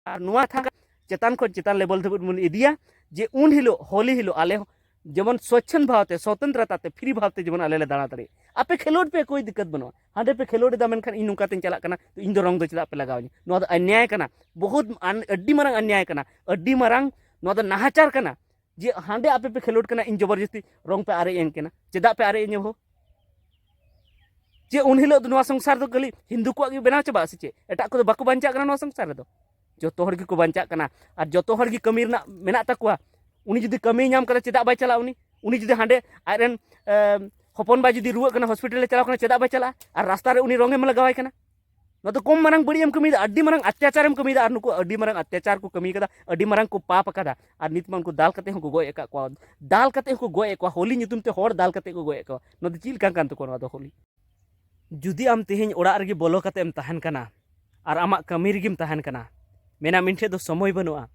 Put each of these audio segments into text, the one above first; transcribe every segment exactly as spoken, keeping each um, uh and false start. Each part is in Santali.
ᱟᱨ ᱱᱚᱣᱟ ᱠᱟᱛᱷᱟ ᱪᱮᱛᱟᱱ ᱠᱷᱚᱱ ᱪᱮᱛᱟᱱ ᱞᱮᱵᱮᱞ ᱫᱷᱟᱹᱵᱤᱡ ᱵᱚᱱ ᱤᱫᱤᱭᱟ, ᱡᱮ ᱩᱱ ᱦᱤᱞᱳᱜ, ᱦᱳᱞᱤ ᱦᱤᱞᱳᱜ, ᱟᱞᱮ ᱦᱚᱸ ᱡᱮᱢᱚᱱ ᱥᱚᱪᱪᱷᱚᱱᱫ ᱵᱷᱟᱵᱽ ᱛᱮ, ᱥᱚᱛᱚᱱᱛᱨᱚᱛᱟ ᱛᱮ, ᱯᱷᱨᱤ ᱵᱷᱟᱵᱽ ᱛᱮ ᱡᱮᱢᱚᱱ ᱟᱞᱮ ᱞᱮ ᱫᱟᱬᱟ ᱫᱟᱲᱮᱭᱟᱜ᱾ ᱟᱯᱮ ᱠᱷᱮᱞᱳᱰ ᱯᱮ, ᱠᱳᱭ ᱫᱤᱠᱠᱟᱛ ᱵᱟᱹᱱᱩᱜᱼᱟ᱾ ᱦᱟᱸᱰᱮ ᱯᱮ ᱠᱷᱮᱞᱳᱰ ᱮᱫᱟ, ᱢᱮᱱᱠᱷᱟᱱ ᱤᱧ ᱱᱚᱝᱠᱟ ᱛᱮᱧ ᱪᱟᱞᱟᱜ ᱠᱟᱱᱟ, ᱛᱚ ᱤᱧ ᱫᱚ ᱨᱚᱝ ᱫᱚ ᱪᱮᱫᱟᱜ ᱯᱮ ᱞᱟᱜᱟᱣ ᱤᱧᱟ? ᱱᱚᱣᱟ ᱫᱚ ᱚᱱᱱᱭᱟᱭ ᱠᱟᱱᱟ, ᱵᱚᱦᱩᱛ ᱟᱱ-, ᱟᱹᱰᱤ ᱢᱟᱨᱟᱝ ᱚᱱᱱᱭᱟᱭ ᱠᱟᱱᱟ, ᱟᱹᱰᱤ ᱢᱟᱨᱟᱝ ᱱᱚᱣᱟ ᱫᱚ ᱱᱟᱦᱟᱪᱟᱨ ᱠᱟᱱᱟ᱾ ᱡᱮ ᱦᱟᱸᱰᱮ ᱟᱯᱮ ᱯᱮ ᱠᱷᱮᱞᱳᱰ ᱠᱟᱱᱟ, ᱤᱧ ᱡᱚᱵᱚᱨᱡᱚᱥᱛᱤ ᱨᱚᱝ ᱯᱮ ᱟᱨᱮᱡ ᱟᱹᱧ ᱠᱟᱱᱟ, ᱪᱮᱫᱟᱜ ᱯᱮ ᱟᱨᱮᱡ ᱟᱹᱧᱟ ᱦᱳ? ᱡᱮ ᱩᱱ ᱦᱤᱞᱳᱜ ᱫᱚ ᱱᱚᱣᱟ ᱥᱚᱝᱥᱟᱨ ᱫᱚ ᱠᱷᱟᱹᱞᱤ ᱦᱤᱱᱫᱩ ᱠᱚᱣᱟᱜ ᱜᱮ ᱵᱮᱱᱟᱣ ᱪᱟᱵᱟᱜᱼᱟ ᱥᱮ ᱪᱮᱫ? ᱮᱴᱟᱜ ᱠᱚᱫᱚ ᱵᱟᱠᱚ ᱵᱟᱧᱪᱟᱜ ᱠᱟᱱᱟ ᱱᱚᱣᱟ ᱥᱚᱝᱥᱟᱨ ᱨᱮᱫᱚ? ᱡᱚᱛᱚ ᱦᱚᱲ ᱜᱮᱠᱚ ᱵᱟᱧᱪᱟᱜ ᱠᱟᱱᱟ, ᱟᱨ ᱡᱚᱛᱚ ᱦᱚᱲ ᱜᱮ ᱠᱟᱹᱢᱤ ᱨᱮᱱᱟᱜ ᱢᱮᱱᱟᱜ ᱛᱟᱠᱚᱣᱟ᱾ ᱩᱱᱤ ᱡᱩᱫᱤ ᱠᱟᱹᱢᱤᱭ ᱧᱟᱢ ᱠᱟᱫᱟ, ᱪᱮᱫᱟᱜ ᱵᱟᱭ ᱪᱟᱞᱟᱜᱼᱟ? ᱩᱱᱤ, ᱩᱱᱤ ᱡᱩᱫᱤ ᱦᱟᱸᱰᱮ ᱟᱡᱨᱮᱱ, ᱮᱢ, ᱦᱚᱯᱚᱱ ᱵᱟ ᱡᱩᱫᱤ ᱨᱩᱣᱟᱹᱜ ᱠᱟᱱᱟ, ᱦᱚᱥᱯᱤᱴᱟᱞ ᱮ ᱪᱟᱞᱟᱣ ᱠᱟᱱᱟ, ᱪᱮᱫᱟᱜ ᱵᱟᱭ ᱪᱟᱞᱟᱜᱼᱟ? ᱟᱨ ᱨᱟᱥᱛᱟ ᱨᱮ ᱩᱱᱤ ᱨᱚᱝ ᱮᱢ ᱞᱟᱜᱟᱣᱟᱭ ᱠᱟᱱᱟ᱾ ᱱᱚᱣᱟ ᱫᱚ ᱠᱚᱢ ᱢᱟᱨᱟᱝ ᱵᱟᱹᱲᱤᱡ ᱮᱢ ᱠᱟᱹᱢᱤᱭᱮᱫᱟ, ᱟᱹᱰᱤ ᱢᱟᱨᱟᱝ ᱚᱛᱛᱟᱪᱟᱨ ᱮᱢ ᱠᱟᱹᱢᱤᱭᱮᱫᱟ᱾ ᱟᱨ ᱱᱩᱠᱩ ᱟᱹᱰᱤ ᱢᱟᱨᱟᱝ ᱚᱛᱛᱟᱪᱟᱨ ᱠᱚ ᱠᱟᱹᱢᱤ ᱠᱟᱫᱟ, ᱟᱹᱰᱤ ᱢᱟᱨᱟᱝ ᱠᱚ ᱯᱟᱯ ᱟᱠᱟᱫᱟ, ᱟᱨ ᱱᱤᱛ ᱢᱟ ᱩᱱᱠᱩ ᱫᱟᱞ ᱠᱟᱛᱮ ᱦᱚᱸᱠᱚ ᱜᱚᱡ ᱟᱠᱟᱫ ᱠᱚᱣᱟ, ᱫᱟᱞ ᱠᱟᱛᱮ ᱦᱚᱸᱠᱚ ᱜᱚᱡ ᱮᱫ ᱠᱚᱣᱟ, ᱦᱳᱞᱤ ᱧᱩᱛᱩᱢ ᱛᱮ ᱦᱚᱲ ᱫᱟᱞ ᱠᱟᱛᱮ ᱠᱚ ᱜᱚᱡ ᱮᱫ ᱠᱚᱣᱟ᱾ ᱱᱚᱣᱟ ᱫᱚ ᱪᱮᱫ ᱞᱮᱠᱟᱱ ᱠᱟᱱ ᱛᱟᱠᱚᱣᱟ ᱱᱚᱣᱟ ᱫᱚ ᱦᱳᱞᱤ? ᱡᱩᱫᱤ ᱟᱢ ᱛᱮᱦᱮᱧ ᱚᱲᱟᱜ ᱨᱮᱜᱮ ᱵᱚᱞᱚ ᱠᱟᱛᱮ ᱮᱢ ᱛᱟᱦᱮᱱ ᱠᱟᱱᱟ ᱟᱨ ᱟᱢᱟᱜ ᱠᱟᱹᱢᱤ ᱨᱮᱜᱮᱢ ᱛᱟᱦᱮᱱ ᱠᱟᱱᱟ, ᱢᱮᱱᱟᱢ ᱤᱧ ᱴᱷᱮᱡ ᱫᱚ ᱥᱚᱢᱚᱭ ᱵᱟᱹᱱᱩᱜᱼᱟ,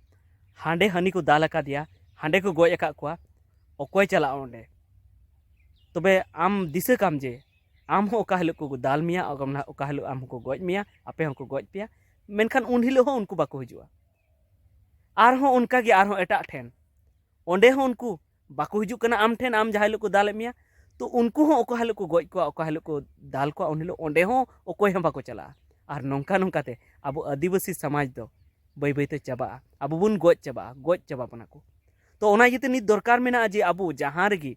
ᱦᱟᱸᱰᱮ ᱦᱟᱹᱱᱤ ᱠᱚ ᱫᱟᱞ ᱟᱠᱟᱫᱮᱭᱟ, ᱦᱟᱸᱰᱮ ᱠᱚ ᱜᱚᱡ ᱟᱠᱟᱫ ᱠᱚᱣᱟ, ᱚᱠᱚᱭ ᱪᱟᱞᱟᱜᱼᱟ ᱚᱸᱰᱮ? ᱛᱚᱵᱮ ᱟᱢ ᱫᱤᱥᱟᱹ ᱠᱟᱢ ᱡᱮ ᱟᱢ ᱦᱚᱸ ᱚᱠᱟ ᱦᱤᱞᱳᱜ ᱠᱚ ᱫᱟᱞ ᱢᱮᱭᱟ, ᱚᱠᱟ ᱦᱤᱞᱳᱜ ᱟᱢ ᱦᱚᱸᱠᱚ ᱜᱚᱡ ᱢᱮᱭᱟ, ᱟᱯᱮ ᱦᱚᱸᱠᱚ ᱜᱚᱡ ᱯᱮᱭᱟ, ᱢᱮᱱᱠᱷᱟᱱ ᱩᱱ ᱦᱤᱞᱳᱜ ᱦᱚᱸ ᱩᱱᱠᱩ ᱵᱟᱠᱚ ᱦᱤᱡᱩᱜᱼᱟ᱾ ᱟᱨᱦᱚᱸ ᱚᱱᱠᱟ ᱜᱮ ᱟᱨᱦᱚᱸ ᱮᱴᱟᱜ ᱴᱷᱮᱱ, ᱚᱸᱰᱮ ᱦᱚᱸ ᱩᱱᱠᱩ ᱵᱟᱠᱚ ᱦᱤᱡᱩᱜ ᱠᱟᱱᱟ ᱟᱢ ᱴᱷᱮᱱ, ᱟᱢ ᱡᱟᱦᱟᱸ ᱦᱤᱞᱳᱜ ᱠᱚ ᱫᱟᱞᱮᱫ ᱢᱮᱭᱟ᱾ ᱛᱚ ᱩᱱᱠᱩ ᱦᱚᱸ ᱚᱠᱟ ᱦᱤᱞᱳᱜ ᱠᱚ ᱜᱚᱡ ᱠᱚᱣᱟ, ᱚᱠᱟ ᱦᱤᱞᱳᱜ ᱠᱚ ᱫᱟᱞ ᱠᱚᱣᱟ, ᱩᱱ ᱦᱤᱞᱳᱜ ᱚᱸᱰᱮ ᱦᱚᱸ ᱚᱠᱚᱭ ᱦᱚᱸ ᱵᱟᱠᱚ ᱪᱟᱞᱟᱜᱼᱟ᱾ ᱟᱨ ᱱᱚᱝᱠᱟ ᱱᱚᱝᱠᱟ ᱛᱮ ᱟᱵᱚ ᱟᱹᱫᱤᱵᱟᱹᱥᱤ ᱥᱚᱢᱟᱡᱽ ᱫᱚ ᱵᱟᱹᱭ ᱵᱟᱹᱭ ᱛᱮ ᱪᱟᱵᱟᱜᱼᱟ, ᱟᱵᱚ ᱵᱚᱱ ᱜᱚᱡ ᱪᱟᱵᱟᱜᱼᱟ, ᱜᱚᱡ ᱪᱟᱵᱟ ᱵᱚᱱᱟ ᱠᱚ᱾ ᱛᱚ ᱚᱱᱟ ᱤᱭᱟᱹᱛᱮ ᱱᱤᱛ ᱫᱚᱨᱠᱟᱨ ᱢᱮᱱᱟᱜᱼᱟ ᱡᱮ ᱟᱵᱚ ᱡᱟᱦᱟᱸ ᱨᱮᱜᱮ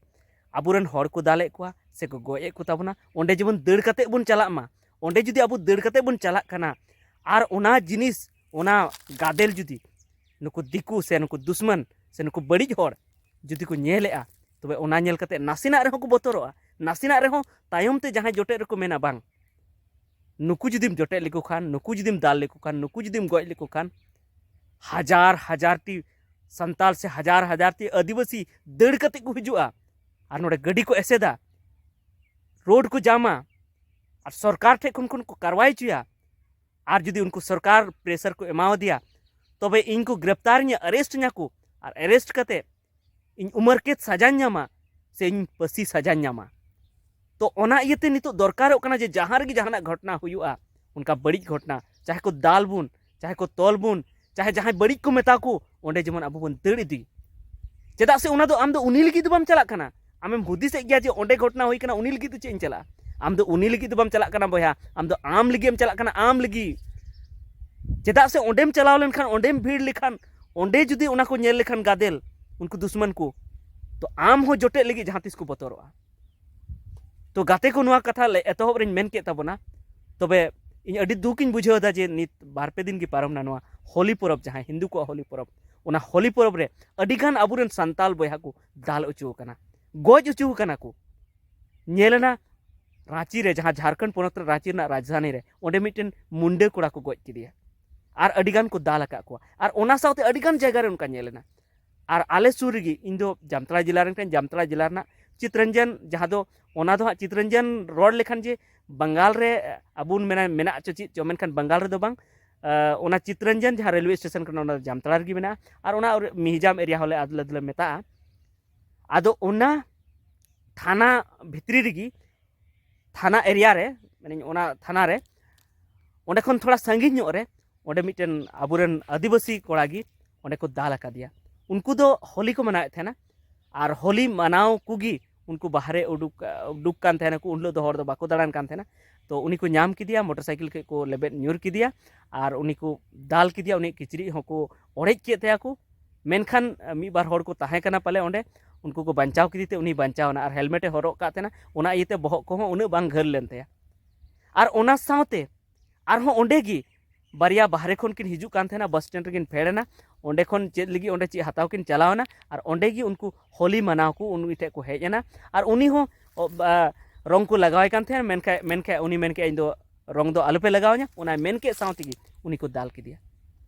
ᱟᱵᱚᱨᱮᱱ ᱦᱚᱲ ᱠᱚ ᱫᱟᱞᱮᱫ ᱠᱚᱣᱟ ᱥᱮ ᱠᱚ ᱜᱚᱡ ᱮᱫ ᱠᱚ ᱛᱟᱵᱚᱱᱟ, ᱚᱸᱰᱮ ᱡᱮᱢᱚᱱ ᱫᱟᱹᱲ ᱠᱟᱛᱮ ᱵᱚᱱ ᱪᱟᱞᱟᱜ ᱢᱟ᱾ ᱚᱸᱰᱮ ᱡᱩᱫᱤ ᱟᱵᱚ ᱫᱟᱹᱲ ᱠᱟᱛᱮ ᱵᱚᱱ ᱪᱟᱞᱟᱜ ᱠᱟᱱᱟ ᱟᱨ ᱚᱱᱟ ᱡᱤᱱᱤᱥ, ᱚᱱᱟ ᱜᱟᱫᱮᱞ ᱡᱩᱫᱤ ᱱᱩᱠᱩ ᱫᱤᱠᱩ ᱥᱮ ᱱᱩᱠᱩ ᱫᱩᱥᱢᱟᱱ ᱥᱮ ᱱᱩᱠᱩ ᱵᱟᱹᱲᱤᱡ ᱦᱚᱲ ᱡᱩᱫᱤ ᱠᱚ ᱧᱮᱞᱮᱜᱼᱟ, ᱛᱚᱵᱮ ᱚᱱᱟ ᱧᱮᱞ ᱠᱟᱛᱮ ᱱᱟᱥᱮᱱᱟᱜ ᱨᱮᱦᱚᱸ ᱠᱚ ᱵᱚᱛᱚᱨᱚᱜᱼᱟ, ᱱᱟᱥᱮᱱᱟᱜ ᱨᱮᱦᱚᱸ ᱛᱟᱭᱚᱢ ᱛᱮ ᱡᱟᱦᱟᱸᱭ ᱡᱚᱴᱮᱫ ᱨᱮᱠᱚ ᱢᱮᱱᱟ, "ᱵᱟᱝ, ᱱᱩᱠᱩ ᱡᱩᱫᱤᱢ ᱡᱚᱴᱮᱫ ᱞᱮᱠᱚ ᱠᱷᱟᱱ, ᱱᱩᱠᱩ ᱡᱩᱫᱤᱢ ᱫᱟᱞ ᱞᱮᱠᱚ ᱠᱷᱟᱱ, ᱱᱩᱠᱩ ᱡᱩᱫᱤᱢ ᱜᱚᱡ ᱞᱮᱠᱚ ᱠᱷᱟᱱ, ᱦᱟᱡᱟᱨ ᱦᱟᱡᱟᱨ ᱴᱤ ᱥᱟᱱᱛᱟᱲ ᱥᱮ ᱦᱟᱡᱟᱨ ᱦᱟᱡᱟᱨ ᱴᱤ ᱟᱹᱫᱤᱵᱟᱹᱥᱤ ᱫᱟᱹᱲ ᱠᱟᱛᱮ ᱠᱚ ᱦᱤᱡᱩᱜᱼᱟ, ᱟᱨ ᱱᱚᱰᱮ ᱜᱟᱹᱰᱤ ᱠᱚ ᱮᱥᱮᱫᱟ, ᱨᱳᱰ ᱠᱚ ᱡᱟᱢᱟ, ᱟᱨ ᱥᱚᱨᱠᱟᱨ ᱴᱷᱮᱱ ᱠᱷᱚᱱ ᱠᱷᱚᱱ ᱠᱚ ᱠᱟᱨᱣᱟᱭ ᱦᱚᱪᱚᱭᱟ, ᱟᱨ ᱡᱩᱫᱤ ᱩᱱᱠᱩ ᱥᱚᱨᱠᱟᱨ ᱯᱨᱮᱥᱟᱨ ᱠᱚ ᱮᱢᱟᱣᱟᱫᱮᱭᱟ, ᱛᱚᱵᱮ ᱤᱧ ᱠᱚ ᱜᱨᱮᱯᱛᱟᱨᱤᱧᱟ, ᱟᱨᱮᱥᱴ ᱤᱧᱟ ᱠᱚ, ᱟᱨ ᱟᱨᱮᱥᱴ ᱠᱟᱛᱮ ᱤᱧ ᱩᱢᱟᱹᱨ ᱠᱮᱫ ᱥᱟᱡᱟᱧ ᱧᱟᱢᱟ ᱥᱮ ᱤᱧ ᱯᱟᱹᱥᱤ ᱥᱟᱡᱟᱧ ᱧᱟᱢᱟ?" ᱛᱚ ᱚᱱᱟ ᱤᱭᱟᱹᱛᱮ ᱱᱤᱛᱚᱜ ᱫᱚᱨᱠᱟᱨᱚᱜ ᱠᱟᱱᱟ ᱡᱮ ᱡᱟᱦᱟᱸ ᱨᱮᱜᱮ ᱡᱟᱦᱟᱱᱟᱜ ᱜᱷᱚᱴᱚᱱᱟ ᱦᱩᱭᱩᱜᱼᱟ, ᱚᱱᱠᱟ ᱵᱟᱹᱲᱤᱡ ᱜᱷᱚᱴᱚᱱᱟ, ᱪᱟᱦᱮ ᱠᱚ ᱫᱟᱞ ᱵᱚᱱ, ᱪᱟᱦᱮ ᱠᱚ ᱛᱚᱞ ᱵᱚᱱ, ᱪᱟᱦᱮ ᱡᱟᱦᱟᱸᱭ ᱵᱟᱹᱲᱤᱡ ᱠᱚ ᱢᱮᱛᱟ ᱠᱚ, ᱚᱸᱰᱮ ᱡᱮᱢᱚᱱ ᱟᱵᱚ ᱵᱚᱱ ᱫᱟᱹᱲ ᱤᱫᱤ᱾ ᱪᱮᱫᱟᱜ ᱥᱮ ᱚᱱᱟ ᱫᱚ ᱟᱢ ᱫᱚ ᱩᱱᱤ ᱞᱟᱹᱜᱤᱫ ᱫᱚ ᱵᱟᱢ ᱪᱟᱞᱟᱜ ᱠᱟᱱᱟ᱾ ᱟᱢᱮᱢ ᱦᱩᱫᱤᱥᱮᱫ ᱜᱮᱭᱟ ᱡᱮ ᱚᱸᱰᱮ ᱜᱷᱚᱴᱱᱟ ᱦᱩᱭ ᱠᱟᱱᱟ, ᱩᱱᱤ ᱞᱟᱹᱜᱤᱫ ᱫᱚ ᱪᱮᱫ ᱤᱧ ᱪᱟᱞᱟᱜᱼᱟ? ᱟᱢ ᱫᱚ ᱩᱱᱤ ᱞᱟᱹᱜᱤᱫ ᱫᱚ ᱵᱟᱢ ᱪᱟᱞᱟᱜ ᱠᱟᱱᱟ ᱵᱚᱭᱦᱟ, ᱟᱢ ᱫᱚ ᱟᱢ ᱞᱟᱹᱜᱤᱫ ᱮᱢ ᱪᱟᱞᱟᱜ ᱠᱟᱱᱟ, ᱟᱢ ᱞᱟᱹᱜᱤᱫ᱾ ᱪᱮᱫᱟᱜ ᱥᱮ ᱚᱸᱰᱮᱢ ᱪᱟᱞᱟᱣ ᱞᱮᱱᱠᱷᱟᱱ, ᱚᱸᱰᱮᱢ ᱵᱷᱤᱲ ᱞᱮᱠᱷᱟᱱ, ᱚᱸᱰᱮ ᱡᱩᱫᱤ ᱚᱱᱟ ᱠᱚ ᱧᱮᱞ ᱞᱮᱠᱷᱟᱱ ᱜᱟᱫᱮᱞ, ᱩᱱᱠᱩ ᱫᱩᱥᱢᱟᱱ ᱠᱚ, ᱛᱚ ᱟᱢ ᱦᱚᱸ ᱡᱚᱴᱮᱫ ᱞᱟᱹᱜᱤᱫ ᱡᱟᱦᱟᱸ ᱛᱤᱥ ᱠᱚ ᱵᱚᱛᱚᱨᱚᱜᱼᱟ᱾ ᱛᱚ ᱜᱟᱛᱮ ᱠᱚ, ᱱᱚᱣᱟ ᱠᱟᱛᱷᱟ ᱞᱮ ᱮᱛᱚᱦᱚᱵ ᱨᱮᱧ ᱢᱮᱱ ᱠᱮᱫ ᱛᱟᱵᱚᱱᱟ, ᱛᱚᱵᱮ ᱤᱧ ᱟᱹᱰᱤ ᱫᱩᱠ ᱤᱧ ᱵᱩᱡᱷᱟᱹᱣ ᱮᱫᱟ ᱡᱮ ᱱᱤᱛ ᱵᱟᱨ ᱯᱮ ᱫᱤᱱ ᱜᱮ ᱯᱟᱨᱚᱢ ᱱᱟ ᱱᱚᱣᱟ ᱦᱳᱞᱤ ᱯᱚᱨᱚᱵᱽ, ᱡᱟᱦᱟᱸ ᱦᱤᱱᱫᱩ ᱠᱚᱣᱟᱜ ᱦᱳᱞᱤ ᱯᱚᱨᱚᱵᱽ, ᱚᱱᱟ ᱦᱳᱞᱤ ᱯᱚᱨᱚᱵᱽ ᱨᱮ ᱟᱹᱰᱤᱜᱟᱱ ᱟᱵᱚᱨᱮᱱ ᱥᱟᱱᱛᱟᱞ ᱵᱚᱭᱦᱟ ᱠᱚ ᱫᱟᱞ ᱦᱚᱪᱚ ᱟᱠᱟᱱᱟ, ᱜᱚᱡ ᱦᱚᱪᱚ ᱟᱠᱟᱱᱟ ᱠᱚ᱾ ᱧᱮᱞ ᱮᱱᱟ ᱨᱟᱸᱪᱤ ᱨᱮ, ᱡᱟᱦᱟᱸ ᱡᱷᱟᱲᱠᱷᱚᱸᱰ ᱯᱚᱱᱚᱛ ᱨᱮ ᱨᱟᱸᱪᱤ ᱨᱮᱱᱟᱜ ᱨᱟᱡᱽᱫᱷᱟᱱᱤ ᱨᱮ, ᱚᱸᱰᱮ ᱢᱤᱫᱴᱮᱱ ᱢᱩᱱᱰᱟᱹ ᱠᱚᱲᱟ ᱠᱚ ᱜᱚᱡ ᱠᱮᱫᱮᱭᱟ ᱟᱨ ᱟᱹᱰᱤᱜᱟᱱ ᱠᱚ ᱫᱟᱞ ᱟᱠᱟᱫ ᱠᱚᱣᱟ᱾ ᱟᱨ ᱚᱱᱟ ᱥᱟᱶᱛᱮ ᱟᱹᱰᱤᱜᱟᱱ ᱡᱟᱭᱜᱟ ᱨᱮ ᱚᱱᱠᱟ ᱧᱮᱞ ᱮᱱᱟ᱾ ᱟᱨ ᱟᱞᱮ ᱥᱩᱨ ᱨᱮᱜᱮ, ᱤᱧ ᱫᱚ ᱡᱟᱢᱛᱟᱲᱟ ᱡᱮᱞᱟ ᱨᱮᱱ ᱠᱟᱹᱱᱟᱹᱧ, ᱡᱟᱢᱛᱟᱲᱟ ᱡᱮᱞᱟ ᱨᱮᱱᱟᱜ ᱪᱤᱛᱨᱚᱧᱡᱚᱱ, ᱡᱟᱦᱟᱸ ᱫᱚ, ᱚᱱᱟ ᱫᱚ ᱦᱟᱸᱜ ᱪᱤᱛᱨᱚᱧᱡᱚᱱ ᱨᱚᱲ ᱞᱮᱠᱷᱟᱱ ᱡᱮ ᱵᱟᱝᱜᱟᱞ ᱨᱮ ᱟᱵᱚ ᱵᱚᱱ ᱢᱮᱱᱟ ᱢᱮᱱᱟᱜ ᱪᱚ ᱪᱮᱫ ᱪᱚ, ᱢᱮᱱᱠᱷᱟᱱ ᱵᱟᱝᱜᱟᱞ ᱨᱮᱫᱚ ᱵᱟᱝ᱾ ᱟᱸ, ᱚᱱᱟ ᱪᱤᱛᱨᱚᱧᱡᱚᱱ ᱡᱟᱦᱟᱸ ᱨᱮᱞᱣᱮ ᱥᱴᱮᱥᱚᱱ ᱠᱟᱱᱟ, ᱚᱱᱟ ᱫᱚ ᱡᱟᱢᱛᱟᱲᱟ ᱨᱮᱜᱮ ᱢᱮᱱᱟᱜᱼᱟ᱾ ᱟᱨ ᱚᱱᱟ ᱢᱤᱦᱤᱡᱟᱢ ᱮᱨᱤᱭᱟ ᱦᱚᱸᱞᱮ ᱟᱫᱚᱞᱮ ᱫᱚᱞᱮ ᱢᱮᱛᱟᱜᱼᱟ᱾ ᱟᱫᱚ ᱚᱱᱟ ᱛᱷᱟᱱᱟ ᱵᱷᱤᱛᱨᱤ ᱨᱮᱜᱮ, ᱛᱷᱟᱱᱟ ᱮᱨᱤᱭᱟ ᱨᱮ, ᱢᱟᱱᱮ ᱚᱱᱟ ᱛᱷᱟᱱᱟ ᱨᱮ, ᱚᱸᱰᱮ ᱠᱷᱚᱱ ᱛᱷᱚᱲᱟ ᱥᱟᱺᱜᱤᱧ ᱧᱚᱜ ᱨᱮ, ᱚᱸᱰᱮ ᱢᱤᱫᱴᱮᱱ ᱟᱵᱚᱨᱮᱱ ᱟᱹᱫᱤᱵᱟᱹᱥᱤ ᱠᱚᱲᱟ ᱜᱮ ᱚᱸᱰᱮ ᱠᱚ ᱫᱟᱞ ᱟᱠᱟᱫᱮᱭᱟ᱾ ᱩᱱᱠᱩ ᱫᱚ ᱦᱳᱞᱤ ᱠᱚ ᱢᱟᱱᱟᱣᱮᱫ ᱛᱟᱦᱮᱱᱟ᱾ ᱟᱨ ᱦᱳᱞᱤ ᱢᱟᱱᱟᱣ ᱠᱚᱜᱮ ᱩᱱᱠᱩ ᱵᱟᱦᱨᱮ ᱩᱰᱩᱠ, ᱩᱰᱩᱠ ᱠᱟᱱ ᱛᱟᱦᱮᱱᱟᱠᱚ᱾ ᱩᱱ ᱦᱤᱞᱳᱜ ᱫᱚ ᱦᱚᱲ ᱫᱚ ᱵᱟᱠᱚ ᱫᱟᱬᱟᱱ ᱠᱟᱱ ᱛᱟᱦᱮᱱᱟ᱾ ᱛᱚ ᱩᱱᱤ ᱠᱚ ᱧᱟᱢ ᱠᱮᱫᱮᱭᱟ, ᱢᱚᱴᱚᱨ ᱥᱟᱭᱠᱮᱞ ᱠᱷᱚᱱ ᱠᱚ ᱞᱮᱵᱮᱫ ᱧᱩᱨ ᱠᱮᱫᱮᱭᱟ ᱟᱨ ᱩᱱᱤ ᱠᱚ ᱫᱟᱞ ᱠᱮᱫᱮᱭᱟ, ᱩᱱᱤᱭᱟᱜ ᱠᱤᱪᱨᱤᱡ ᱦᱚᱸᱠᱚ ᱚᱲᱮᱡ ᱠᱮᱫ ᱛᱟᱭᱟ ᱠᱚ᱾ ᱢᱮᱱᱠᱷᱟᱱ ᱢᱤᱫ ᱵᱟᱨ ᱦᱚᱲ ᱠᱚ ᱛᱟᱦᱮᱸ ᱠᱟᱱᱟ ᱯᱟᱞᱮ ᱚᱸᱰᱮ, ᱩᱱᱠᱩ ᱠᱚ ᱵᱟᱧᱪᱟᱣ ᱠᱮᱫᱮ ᱛᱮ ᱩᱱᱤ ᱵᱟᱧᱪᱟᱣ ᱮᱱᱟ᱾ ᱟᱨ ᱦᱮᱞᱢᱮᱴ ᱮ ᱦᱚᱨᱚᱜ ᱠᱟᱜ ᱛᱟᱦᱮᱱᱟ, ᱚᱱᱟ ᱤᱭᱟᱹᱛᱮ ᱵᱚᱦᱚᱜ ᱠᱚᱦᱚᱸ ᱩᱱᱟᱹᱜ ᱵᱟᱝ ᱜᱷᱟᱹᱞ ᱞᱮᱱ ᱛᱟᱭᱟ᱾ ᱟᱨ ᱚᱱᱟ ᱥᱟᱶᱛᱮ ᱟᱨᱦᱚᱸ ᱚᱸᱰᱮ ᱜᱮ ᱵᱟᱨᱭᱟ ᱵᱟᱦᱨᱮ ᱠᱷᱚᱱ ᱠᱤᱱ ᱦᱤᱡᱩᱜ ᱠᱟᱱ ᱛᱟᱦᱮᱱᱟ, ᱵᱟᱥ ᱥᱴᱮᱱᱰ ᱨᱮᱠᱤᱱ ᱯᱷᱮᱰ ᱮᱱᱟ᱾ ᱚᱸᱰᱮ ᱠᱷᱚᱱ ᱪᱮᱫ ᱞᱟᱹᱜᱤᱫ ᱚᱸᱰᱮ ᱪᱮᱫ ᱦᱟᱛᱟᱣ ᱠᱤᱱ ᱪᱟᱞᱟᱣ ᱮᱱᱟ, ᱟᱨ ᱚᱸᱰᱮ ᱜᱮ ᱩᱱᱠᱩ ᱦᱳᱞᱤ ᱢᱟᱱᱟᱣ ᱠᱚ ᱩᱱᱤ ᱴᱷᱮᱱ ᱠᱚ ᱦᱮᱡ ᱮᱱᱟ᱾ ᱟᱨ ᱩᱱᱤ ᱦᱚᱸ, ᱚ, ᱟ, ᱨᱚᱝ ᱠᱚ ᱞᱟᱜᱟᱣ ᱟᱭ ᱠᱟᱱ ᱛᱟᱦᱮᱱᱟ, ᱢᱮᱱᱠᱷᱟᱱ, ᱢᱮᱱᱠᱷᱟᱱ ᱩᱱᱤ ᱢᱮᱱ ᱠᱮᱫᱼᱟ, "ᱤᱧ ᱫᱚ ᱨᱚᱝ ᱫᱚ ᱟᱞᱚᱯᱮ ᱞᱟᱜᱟᱣ ᱟᱹᱧᱟ", ᱚᱱᱟᱭ ᱢᱮᱱ ᱠᱮᱫ ᱥᱟᱶ ᱛᱮᱜᱮ ᱩᱱᱤ ᱠᱚ ᱫᱟᱞ ᱠᱮᱫᱮᱭᱟ᱾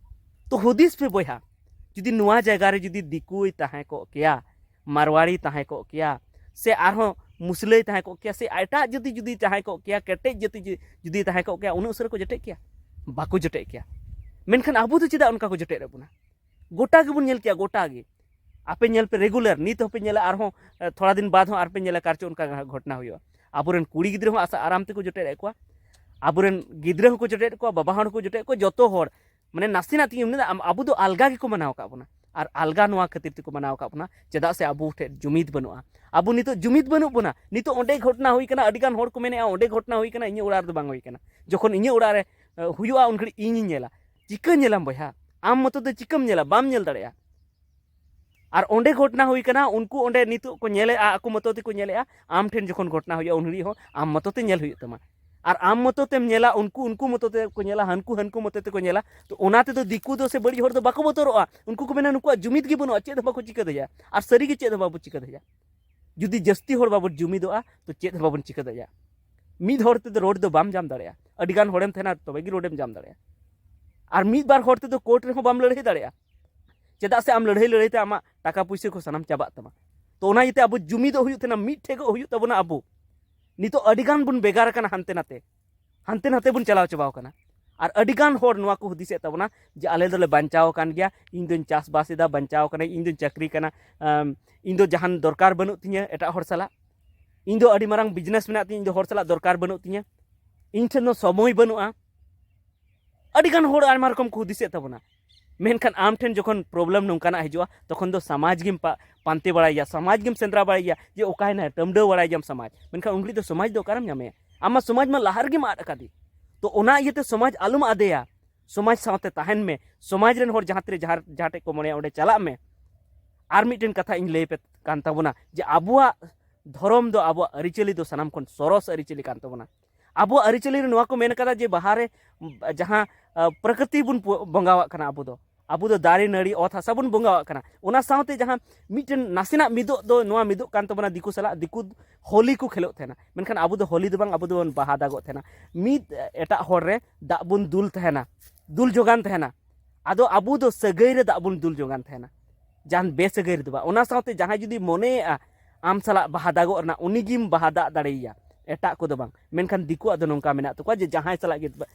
ᱛᱚ ᱦᱩᱫᱤᱥ ᱯᱮ ᱵᱚᱭᱦᱟ, ᱡᱩᱫᱤ ᱱᱚᱣᱟ ᱡᱟᱭᱜᱟ ᱨᱮ ᱡᱩᱫᱤ ᱫᱤᱠᱩᱭ ᱛᱟᱦᱮᱸ ᱠᱚᱜ ᱠᱮᱭᱟ, ᱢᱟᱨᱣᱟᱲᱤ ᱛᱟᱦᱮᱸ ᱠᱚᱜ ᱠᱮᱭᱟ, ᱥᱮ ᱟᱨᱦᱚᱸ ᱢᱩᱥᱞᱟᱹᱭ ᱛᱟᱦᱮᱸ ᱠᱚᱜ ᱠᱮᱭᱟ, ᱥᱮ ᱮᱴᱟᱜ ᱡᱟᱹᱛᱤ ᱡᱩᱫᱤ ᱛᱟᱦᱮᱸ ᱠᱚᱜ ᱠᱮᱭᱟ, ᱠᱮᱴᱮᱡ ᱡᱟᱹᱛᱤ ᱡᱩ-, ᱡᱩᱫᱤ ᱛᱟᱦᱮᱸ ᱠᱚᱜ ᱠᱮᱭᱟ, ᱩᱱᱟᱹᱜ ᱩᱥᱟᱹᱨᱟ ᱠᱚ ᱡᱚᱴᱮᱫ ᱠᱮᱭᱟ? ᱵᱟᱠᱚ ᱡᱚᱴᱮᱫ ᱠᱮᱭᱟ᱾ ᱢᱮᱱᱠᱷᱟᱱ ᱟᱵᱚ ᱫᱚ ᱪᱮᱫᱟᱜ ᱚᱱᱠᱟ ᱠᱚ ᱡᱚᱴᱮᱫ ᱮᱫ ᱵᱚᱱᱟ? ᱜᱚᱴᱟ ᱜᱮᱵᱚᱱ ᱧᱮᱞ ᱠᱮᱭᱟ, ᱜᱚᱴᱟ ᱜᱮ᱾ ᱟᱯᱮ ᱧᱮᱞ ᱯᱮ, ᱨᱮᱜᱩᱞᱟᱨ ᱱᱤᱛ ᱦᱚᱸᱯᱮ ᱧᱮᱞᱟ, ᱟᱨᱦᱚᱸ, ᱮ, ᱛᱷᱚᱲᱟ ᱫᱤᱱ ᱵᱟᱫ ᱦᱚᱸ ᱟᱨᱯᱮ ᱧᱮᱞᱟ, ᱠᱟᱨ ᱪᱚ ᱚᱱᱠᱟ ᱜᱷᱚᱴᱱᱟ ᱦᱩᱭᱩᱜᱼᱟ᱾ ᱟᱵᱚᱨᱮᱱ ᱠᱩᱲᱤ ᱜᱤᱫᱽᱨᱟᱹ ᱦᱚᱸ ᱟᱥᱟ ᱟᱨᱟᱢ ᱛᱮᱠᱚ ᱡᱚᱴᱮᱫ ᱮᱫ ᱠᱚᱣᱟ, ᱟᱵᱚᱨᱮᱱ ᱜᱤᱫᱽᱨᱟᱹ ᱦᱚᱸᱠᱚ ᱡᱚᱴᱮᱫ ᱮᱫ ᱠᱚᱣᱟ, ᱵᱟᱵᱟ ᱦᱚᱲ ᱦᱚᱸᱠᱚ ᱡᱚᱴᱮᱫ ᱮᱫ ᱠᱚᱣᱟ, ᱡᱚᱛᱚ ᱦᱚᱲ᱾ ᱢᱟᱱᱮ ᱱᱟᱥᱮᱱᱟᱜ ᱛᱮᱜᱮ ᱩᱱᱤ ᱫᱚ ᱟᱢ- ᱟᱵᱚ ᱫᱚ ᱟᱞᱜᱟ ᱜᱮᱠᱚ ᱢᱟᱱᱟᱣ ᱟᱠᱟᱫ ᱵᱚᱱᱟ᱾ ᱟᱨ ᱟᱞᱜᱟ ᱱᱚᱣᱟ ᱠᱷᱟᱹᱛᱤᱨ ᱛᱮᱠᱚ ᱢᱟᱱᱟᱣ ᱟᱠᱟᱫ ᱵᱚᱱᱟ, ᱪᱮᱫᱟᱜ ᱥᱮ ᱟᱵᱚ ᱴᱷᱮᱱ ᱡᱩᱢᱤᱫ ᱵᱟᱹᱱᱩᱜᱼᱟ᱾ ᱟᱵᱚ ᱱᱤᱛᱚᱜ ᱡᱩᱢᱤᱫ ᱵᱟᱹᱱᱩᱜ ᱵᱚᱱᱟ᱾ ᱱᱤᱛᱚᱜ ᱚᱸᱰᱮ ᱜᱷᱚᱴᱱᱟ ᱦᱩᱭ ᱠᱟᱱᱟ, ᱟᱹᱰᱤ ᱜᱟᱱ ᱦᱚᱲ ᱠᱚ ᱢᱮᱱᱮᱫᱼᱟ ᱚᱸᱰᱮ ᱜᱷᱚᱴᱱᱟ ᱦᱩᱭ ᱠᱟᱱᱟ, ᱤᱧᱟᱹᱜ ᱚᱲᱟᱜ ᱨᱮᱫᱚ ᱵᱟᱝ ᱦᱩᱭ ᱠᱟᱱᱟ᱾ ᱡᱚᱠᱷᱚᱱ ᱤᱧᱟᱹᱜ ᱚᱲᱟᱜ ᱨᱮ ᱟᱹ, ᱦᱩᱭᱩᱜᱼᱟ, ᱩᱱ ᱜᱷᱟᱹᱲᱤᱡ ᱤᱧᱤᱧ ᱧᱮᱞᱟ᱾ ᱪᱤᱠᱟᱹ ᱧᱮᱞᱟᱢ ᱵᱚᱭᱦᱟ? ᱟᱢ ᱢᱚᱛᱚ ᱫᱚ ᱪᱤᱠᱟᱹᱢ ᱧᱮᱞᱟ? ᱵᱟᱢ ᱧᱮᱞ ᱫᱟᱲᱮᱭᱟᱜᱼᱟ᱾ ᱟᱨ ᱚᱸᱰᱮ ᱜᱷᱚᱴᱱᱟ ᱦᱩᱭ ᱠᱟᱱᱟ, ᱩᱱᱠᱩ ᱚᱸᱰᱮ ᱱᱤᱛᱚᱜ ᱠᱚ ᱧᱮᱞᱮᱫᱼᱟ, ᱟᱠᱚ ᱢᱚᱛᱚ ᱛᱮᱠᱚ ᱧᱮᱞᱮᱫᱼᱟ᱾ ᱟᱢ ᱴᱷᱮᱱ ᱡᱚᱠᱷᱚᱱ ᱜᱷᱚᱴᱱᱟ ᱦᱩᱭᱩᱜᱼᱟ, ᱩᱱ ᱜᱷᱟᱹᱲᱤᱡ ᱦᱚᱸ ᱟᱢ ᱢᱚᱛᱚ ᱛᱮ ᱧᱮᱞ ᱦᱩᱭᱩᱜ ᱛᱟᱢᱟ᱾ ᱟᱨ ᱟᱢ ᱢᱚᱛᱚ ᱛᱮᱢ ᱧᱮᱞᱟ, ᱩᱱᱠᱩ ᱩᱱᱠᱩ ᱢᱚᱛᱚ ᱛᱮᱠᱚ ᱧᱮᱞᱟ, ᱦᱟᱹᱱᱠᱩ ᱦᱟᱹᱱᱠᱩ ᱢᱚᱛᱚ ᱛᱮᱠᱚ ᱧᱮᱞᱟ᱾ ᱛᱚ ᱚᱱᱟ ᱛᱮᱫᱚ ᱫᱤᱠᱩ ᱫᱚ ᱥᱮ ᱵᱟᱹᱲᱤᱡ ᱦᱚᱲ ᱫᱚ ᱵᱟᱠᱚ ᱵᱚᱛᱚᱨᱚᱜᱼᱟ᱾ ᱩᱱᱠᱩ ᱠᱚ ᱢᱮᱱᱟ, ᱱᱩᱠᱩᱣᱟᱜ ᱡᱩᱢᱤᱫ ᱜᱮ ᱵᱟᱹᱱᱩᱜᱼᱟ, ᱪᱮᱫ ᱦᱚᱸ ᱵᱟᱠᱚ ᱪᱤᱠᱟᱹ ᱫᱟᱲᱮᱭᱟᱜᱼᱟ᱾ ᱟᱨ ᱥᱟᱹᱨᱤ ᱜᱮ ᱪᱮᱫ ᱦᱚᱸ ᱵᱟᱵᱚ ᱪᱤᱠᱟᱹ ᱫᱟᱲᱮᱭᱟᱜᱼᱟ᱾ ᱡᱩᱫᱤ ᱡᱟᱹᱥᱛᱤ ᱦᱚᱲ ᱵᱟᱵᱚᱱ ᱡᱩᱢᱤᱫᱚᱜᱼᱟ, ᱛᱚ ᱪᱮᱫ ᱦᱚᱸ ᱵᱟᱵᱚᱱ ᱪᱤᱠᱟᱹ ᱫᱟᱲᱮᱭᱟᱜᱼᱟ᱾ ᱢᱤᱫ ᱦᱚᱲ ᱛᱮᱫᱚ ᱨᱳᱰ ᱫᱚ ᱵᱟᱢ ᱡᱟᱢ ᱫᱟᱲᱮᱭᱟᱜᱼᱟ᱾ ᱟᱹᱰᱤ ᱜᱟᱱ ᱦᱚᱲᱮᱢ ᱛᱟᱦᱮᱱᱟ, ᱛᱚᱵᱮ ᱜᱮ ᱨᱳᱰᱮᱢ ᱡᱟᱢ ᱫᱟᱲᱮᱭᱟᱜᱼᱟ᱾ ᱟᱨ ᱢᱤᱫ ᱵᱟᱨ ᱦᱚᱲ ᱛᱮᱫᱚ ᱠᱳᱨᱴ ᱨᱮᱦᱚᱸ ᱵᱟᱢ ᱞᱟᱹᱲᱦᱟᱹᱭ ᱫᱟᱲᱮᱭᱟᱜᱼᱟ᱾ ᱪᱮᱫᱟᱜ ᱥᱮ ᱟᱢ ᱞᱟᱹᱲᱦᱟᱹᱭ ᱞᱟᱹᱲᱦᱟᱹᱭ ᱛᱮ ᱟᱢᱟᱜ ᱴᱟᱠᱟ ᱯᱩᱭᱥᱟᱹ ᱠᱚ ᱥᱟᱱᱟᱢ ᱪᱟᱵᱟᱜ ᱛᱟᱢᱟ᱾ ᱛᱚ ᱚᱱᱟ ᱤᱭᱟᱹᱛᱮ ᱟᱵᱚ ᱡᱩᱢᱤᱫᱚᱜ ᱦᱩᱭᱩᱜ ᱛᱟᱦᱮᱱᱟ, ᱢᱤᱫ ᱴᱷᱮᱡᱚᱜ ᱦᱩᱭᱩᱜ ᱛᱟᱵᱚᱱᱟ᱾ ᱟᱵᱚ ᱱᱤᱛᱚᱜ ᱟᱹᱰᱤ ᱜᱟᱱ ᱵᱚᱱ ᱵᱷᱮᱜᱟᱨ ᱟᱠᱟᱱᱟ, ᱦᱟᱱᱛᱮ ᱱᱟᱛᱮ, ᱦᱟᱱᱛᱮ ᱱᱟᱛᱮ ᱵᱚᱱ ᱪᱟᱞᱟᱣ ᱪᱟᱵᱟᱣ ᱠᱟᱱᱟ᱾ ᱟᱨ ᱟᱹᱰᱤ ᱜᱟᱱ ᱦᱚᱲ ᱱᱚᱣᱟ ᱠᱚ ᱦᱩᱫᱤᱥᱮᱫ ᱛᱟᱵᱚᱱᱟ ᱡᱮ ᱟᱞᱮ ᱫᱚᱞᱮ ᱵᱟᱧᱪᱟᱣ ᱟᱠᱟᱱ ᱜᱮᱭᱟ, ᱤᱧ ᱫᱚᱧ ᱪᱟᱥᱵᱟᱥ ᱮᱫᱟ, ᱵᱟᱧᱪᱟᱣ ᱠᱟᱹᱱᱟᱹᱧ, ᱤᱧ ᱫᱚᱧ ᱪᱟᱹᱠᱨᱤ ᱠᱟᱱᱟ, ᱟᱢ, ᱤᱧ ᱫᱚ ᱡᱟᱦᱟᱱ ᱫᱚᱨᱠᱟᱨ ᱵᱟᱹᱱᱩᱜ ᱛᱤᱧᱟᱹ ᱮᱴᱟᱜ ᱦᱚᱲ ᱥᱟᱞᱟᱜ, ᱤᱧ ᱫᱚ ᱟᱹᱰᱤ ᱢᱟᱨᱟᱝ ᱵᱤᱡᱽᱱᱮᱥ ᱢᱮᱱᱟᱜ ᱛᱤᱧᱟᱹ, ᱤᱧ ᱫᱚ ᱦᱚᱲ ᱥᱟᱞᱟᱜ ᱫᱚᱨᱠᱟᱨ ᱵᱟᱹᱱᱩᱜ ᱛᱤᱧᱟᱹ, ᱤᱧ ᱴᱷᱮᱱ ᱫᱚ ᱥᱚᱢᱚᱭ ᱵᱟᱹᱱᱩᱜᱼᱟ᱾ ᱟᱹᱰᱤ ᱜᱟᱱ ᱦᱚᱲ ᱟᱭᱢᱟ ᱨᱚᱠᱚᱢ ᱠᱚ ᱦᱩᱫᱤᱥᱮᱫ ᱛᱟᱵᱚᱱᱟ᱾ ᱢᱮᱱᱠᱷᱟᱱ ᱟᱢ ᱴᱷᱮᱱ ᱡᱚᱠᱷᱚᱱ ᱯᱨᱚᱵᱞᱮᱢ ᱱᱚᱝᱠᱟᱱᱟᱜ ᱦᱤᱡᱩᱜᱼᱟ, ᱛᱚᱠᱷᱚᱱ ᱫᱚ ᱥᱚᱢᱟᱡᱽ ᱜᱮᱢ ᱯᱟ- ᱯᱟᱱᱛᱮ ᱵᱟᱲᱟᱭᱟ, ᱥᱚᱢᱟᱡᱽ ᱜᱮᱢ ᱥᱮᱸᱫᱽᱨᱟ ᱵᱟᱲᱟᱭᱟ ᱡᱮ ᱚᱠᱟᱭᱮᱱᱟᱭ, ᱴᱟᱹᱢᱰᱟᱹᱣ ᱵᱟᱲᱟᱭ ᱜᱮᱭᱟᱢ ᱥᱚᱢᱟᱡᱽ᱾ ᱢᱮᱱᱠᱷᱟᱱ ᱩᱱ ᱜᱷᱟᱹᱲᱤᱡ ᱫᱚ ᱥᱚᱢᱟᱡᱽ ᱫᱚ ᱚᱠᱟᱨᱮᱢ ᱧᱟᱢᱮᱭᱟ? ᱟᱢ ᱢᱟ ᱥᱚᱢᱟᱡᱽ ᱢᱟ ᱞᱟᱦᱟ ᱨᱮᱜᱮᱢ ᱟᱫ ᱟᱠᱟᱫᱮ᱾ ᱛᱚ ᱚᱱᱟ ᱤᱭᱟᱹᱛᱮ ᱥᱚᱢᱟᱡᱽ ᱟᱞᱚᱢ ᱟᱫᱮᱭᱟ, ᱥᱚᱢᱟᱡᱽ ᱥᱟᱶᱛᱮ ᱛᱟᱦᱮᱱ ᱢᱮ᱾ ᱥᱚᱢᱟᱡᱽ ᱨᱮᱱ ᱦᱚᱲ ᱡᱟᱦᱟᱸ ᱛᱤᱨᱮ ᱡᱟᱦᱟᱸ ᱡᱟᱦᱟᱸ ᱴᱷᱮᱡ ᱠᱚ ᱢᱚᱱᱮᱭᱟ ᱚᱸᱰᱮ ᱪᱟᱞᱟᱜ ᱢᱮ᱾ ᱟᱨ ᱢᱤᱫᱴᱮᱱ ᱠᱟᱛᱷᱟ ᱤᱧ ᱞᱟᱹᱭ ᱟᱯᱮ ᱠᱟᱱ ᱛᱟᱵᱚᱱᱟ ᱡᱮ ᱟᱵᱚᱣᱟᱜ ᱫᱷᱚᱨᱚᱢ ᱫᱚ ᱟᱵᱚᱣᱟᱜ ᱟᱹᱨᱤᱪᱟᱹᱞᱤ ᱫᱚ ᱥᱟᱱᱟᱢ ᱠᱷᱚᱱ ᱥᱚᱨᱚᱥ ᱟᱹᱨᱤᱪᱟᱹᱞᱤ ᱠᱟᱱ ᱛᱟᱵᱚᱱᱟ᱾ ᱟᱵᱚᱣᱟᱜ ᱟᱹᱨᱤᱪᱟᱹᱞᱤ ᱨᱮ ᱱᱚᱣᱟ ᱠᱚ ᱢᱮᱱ ᱠᱟᱫᱟ ᱡᱮ ᱵᱟᱦᱟ ᱨᱮ ᱡᱟᱦᱟᱸ ᱟᱹ, ᱯᱨᱚᱠᱨᱤᱛᱤ ᱵᱚᱱ ᱯᱩ- ᱵᱚᱸᱜᱟᱣᱟᱜ ᱠᱟᱱᱟ, ᱟᱵᱚ ᱫᱚ ᱟᱵᱚ ᱫᱚ ᱫᱟᱨᱮ ᱱᱟᱹᱲᱤ ᱚᱛ ᱦᱟᱥᱟ ᱵᱚᱱ ᱵᱚᱸᱜᱟᱣᱟᱜ ᱠᱟᱱᱟ᱾ ᱚᱱᱟ ᱥᱟᱶᱛᱮ ᱡᱟᱦᱟᱸ ᱢᱤᱫᱴᱮᱱ ᱱᱟᱥᱮᱱᱟᱜ ᱢᱤᱫᱚᱜ ᱫᱚ, ᱱᱚᱣᱟ ᱢᱤᱫᱚᱜ ᱠᱟᱱ ᱛᱟᱵᱚᱱᱟ ᱫᱤᱠᱩ ᱥᱟᱞᱟᱜ, ᱫᱤᱠᱩ ᱦᱳᱞᱤ ᱠᱚ ᱠᱷᱮᱞᱳᱜ ᱛᱟᱦᱮᱱᱟ, ᱢᱮᱱᱠᱷᱟᱱ ᱟᱵᱚ ᱫᱚ ᱦᱳᱞᱤ ᱫᱚ ᱵᱟᱝ, ᱟᱵᱚ ᱫᱚᱵᱚᱱ ᱵᱟᱦᱟ ᱫᱟᱜᱚᱜ ᱛᱟᱦᱮᱱᱟ᱾ ᱢᱤᱫ ᱮᱴᱟᱜ ᱦᱚᱲ ᱨᱮ ᱫᱟᱜ ᱵᱚᱱ ᱫᱩᱞ ᱛᱟᱦᱮᱱᱟ, ᱫᱩᱞ ᱡᱚᱜᱟᱱ ᱛᱟᱦᱮᱱᱟ᱾ ᱟᱫᱚ ᱟᱵᱚ ᱫᱚ ᱥᱟᱹᱜᱟᱹᱭ ᱨᱮ ᱫᱟᱜ ᱵᱚᱱ ᱫᱩᱞ ᱡᱚᱜᱟᱱ ᱛᱟᱦᱮᱱᱟ, ᱡᱟᱦᱟᱱ ᱵᱮᱥᱟᱹᱜᱟᱹᱭ ᱨᱮᱫᱚ ᱵᱟᱝ᱾ ᱚᱱᱟ ᱥᱟᱶᱛᱮ ᱡᱟᱦᱟᱸᱭ ᱡᱩᱫᱤ ᱢᱚᱱᱮᱭᱮᱜᱼᱟ ᱟᱢ ᱥᱟᱞᱟᱜ ᱵᱟᱦᱟ ᱫᱟᱜᱚᱜ ᱨᱮᱱᱟᱜ, ᱩᱱᱤ ᱜᱮᱢ ᱵᱟᱦᱟ ᱫᱟᱜ ᱫᱟᱲᱮᱭᱟᱭᱟ, ᱮᱴᱟᱜ ᱠᱚᱫᱚ ᱵᱟᱝ᱾ ᱢᱮᱱᱠᱷᱟᱱ ᱫᱤᱠᱩᱣᱟᱜ ᱫᱚ ᱱᱚᱝᱠᱟ ᱢᱮᱱᱟᱜ ᱛᱟᱠᱚᱣᱟ ᱡᱮ ᱡᱟᱦᱟᱸᱭ ᱥᱟᱞᱟᱜ ᱜᱮ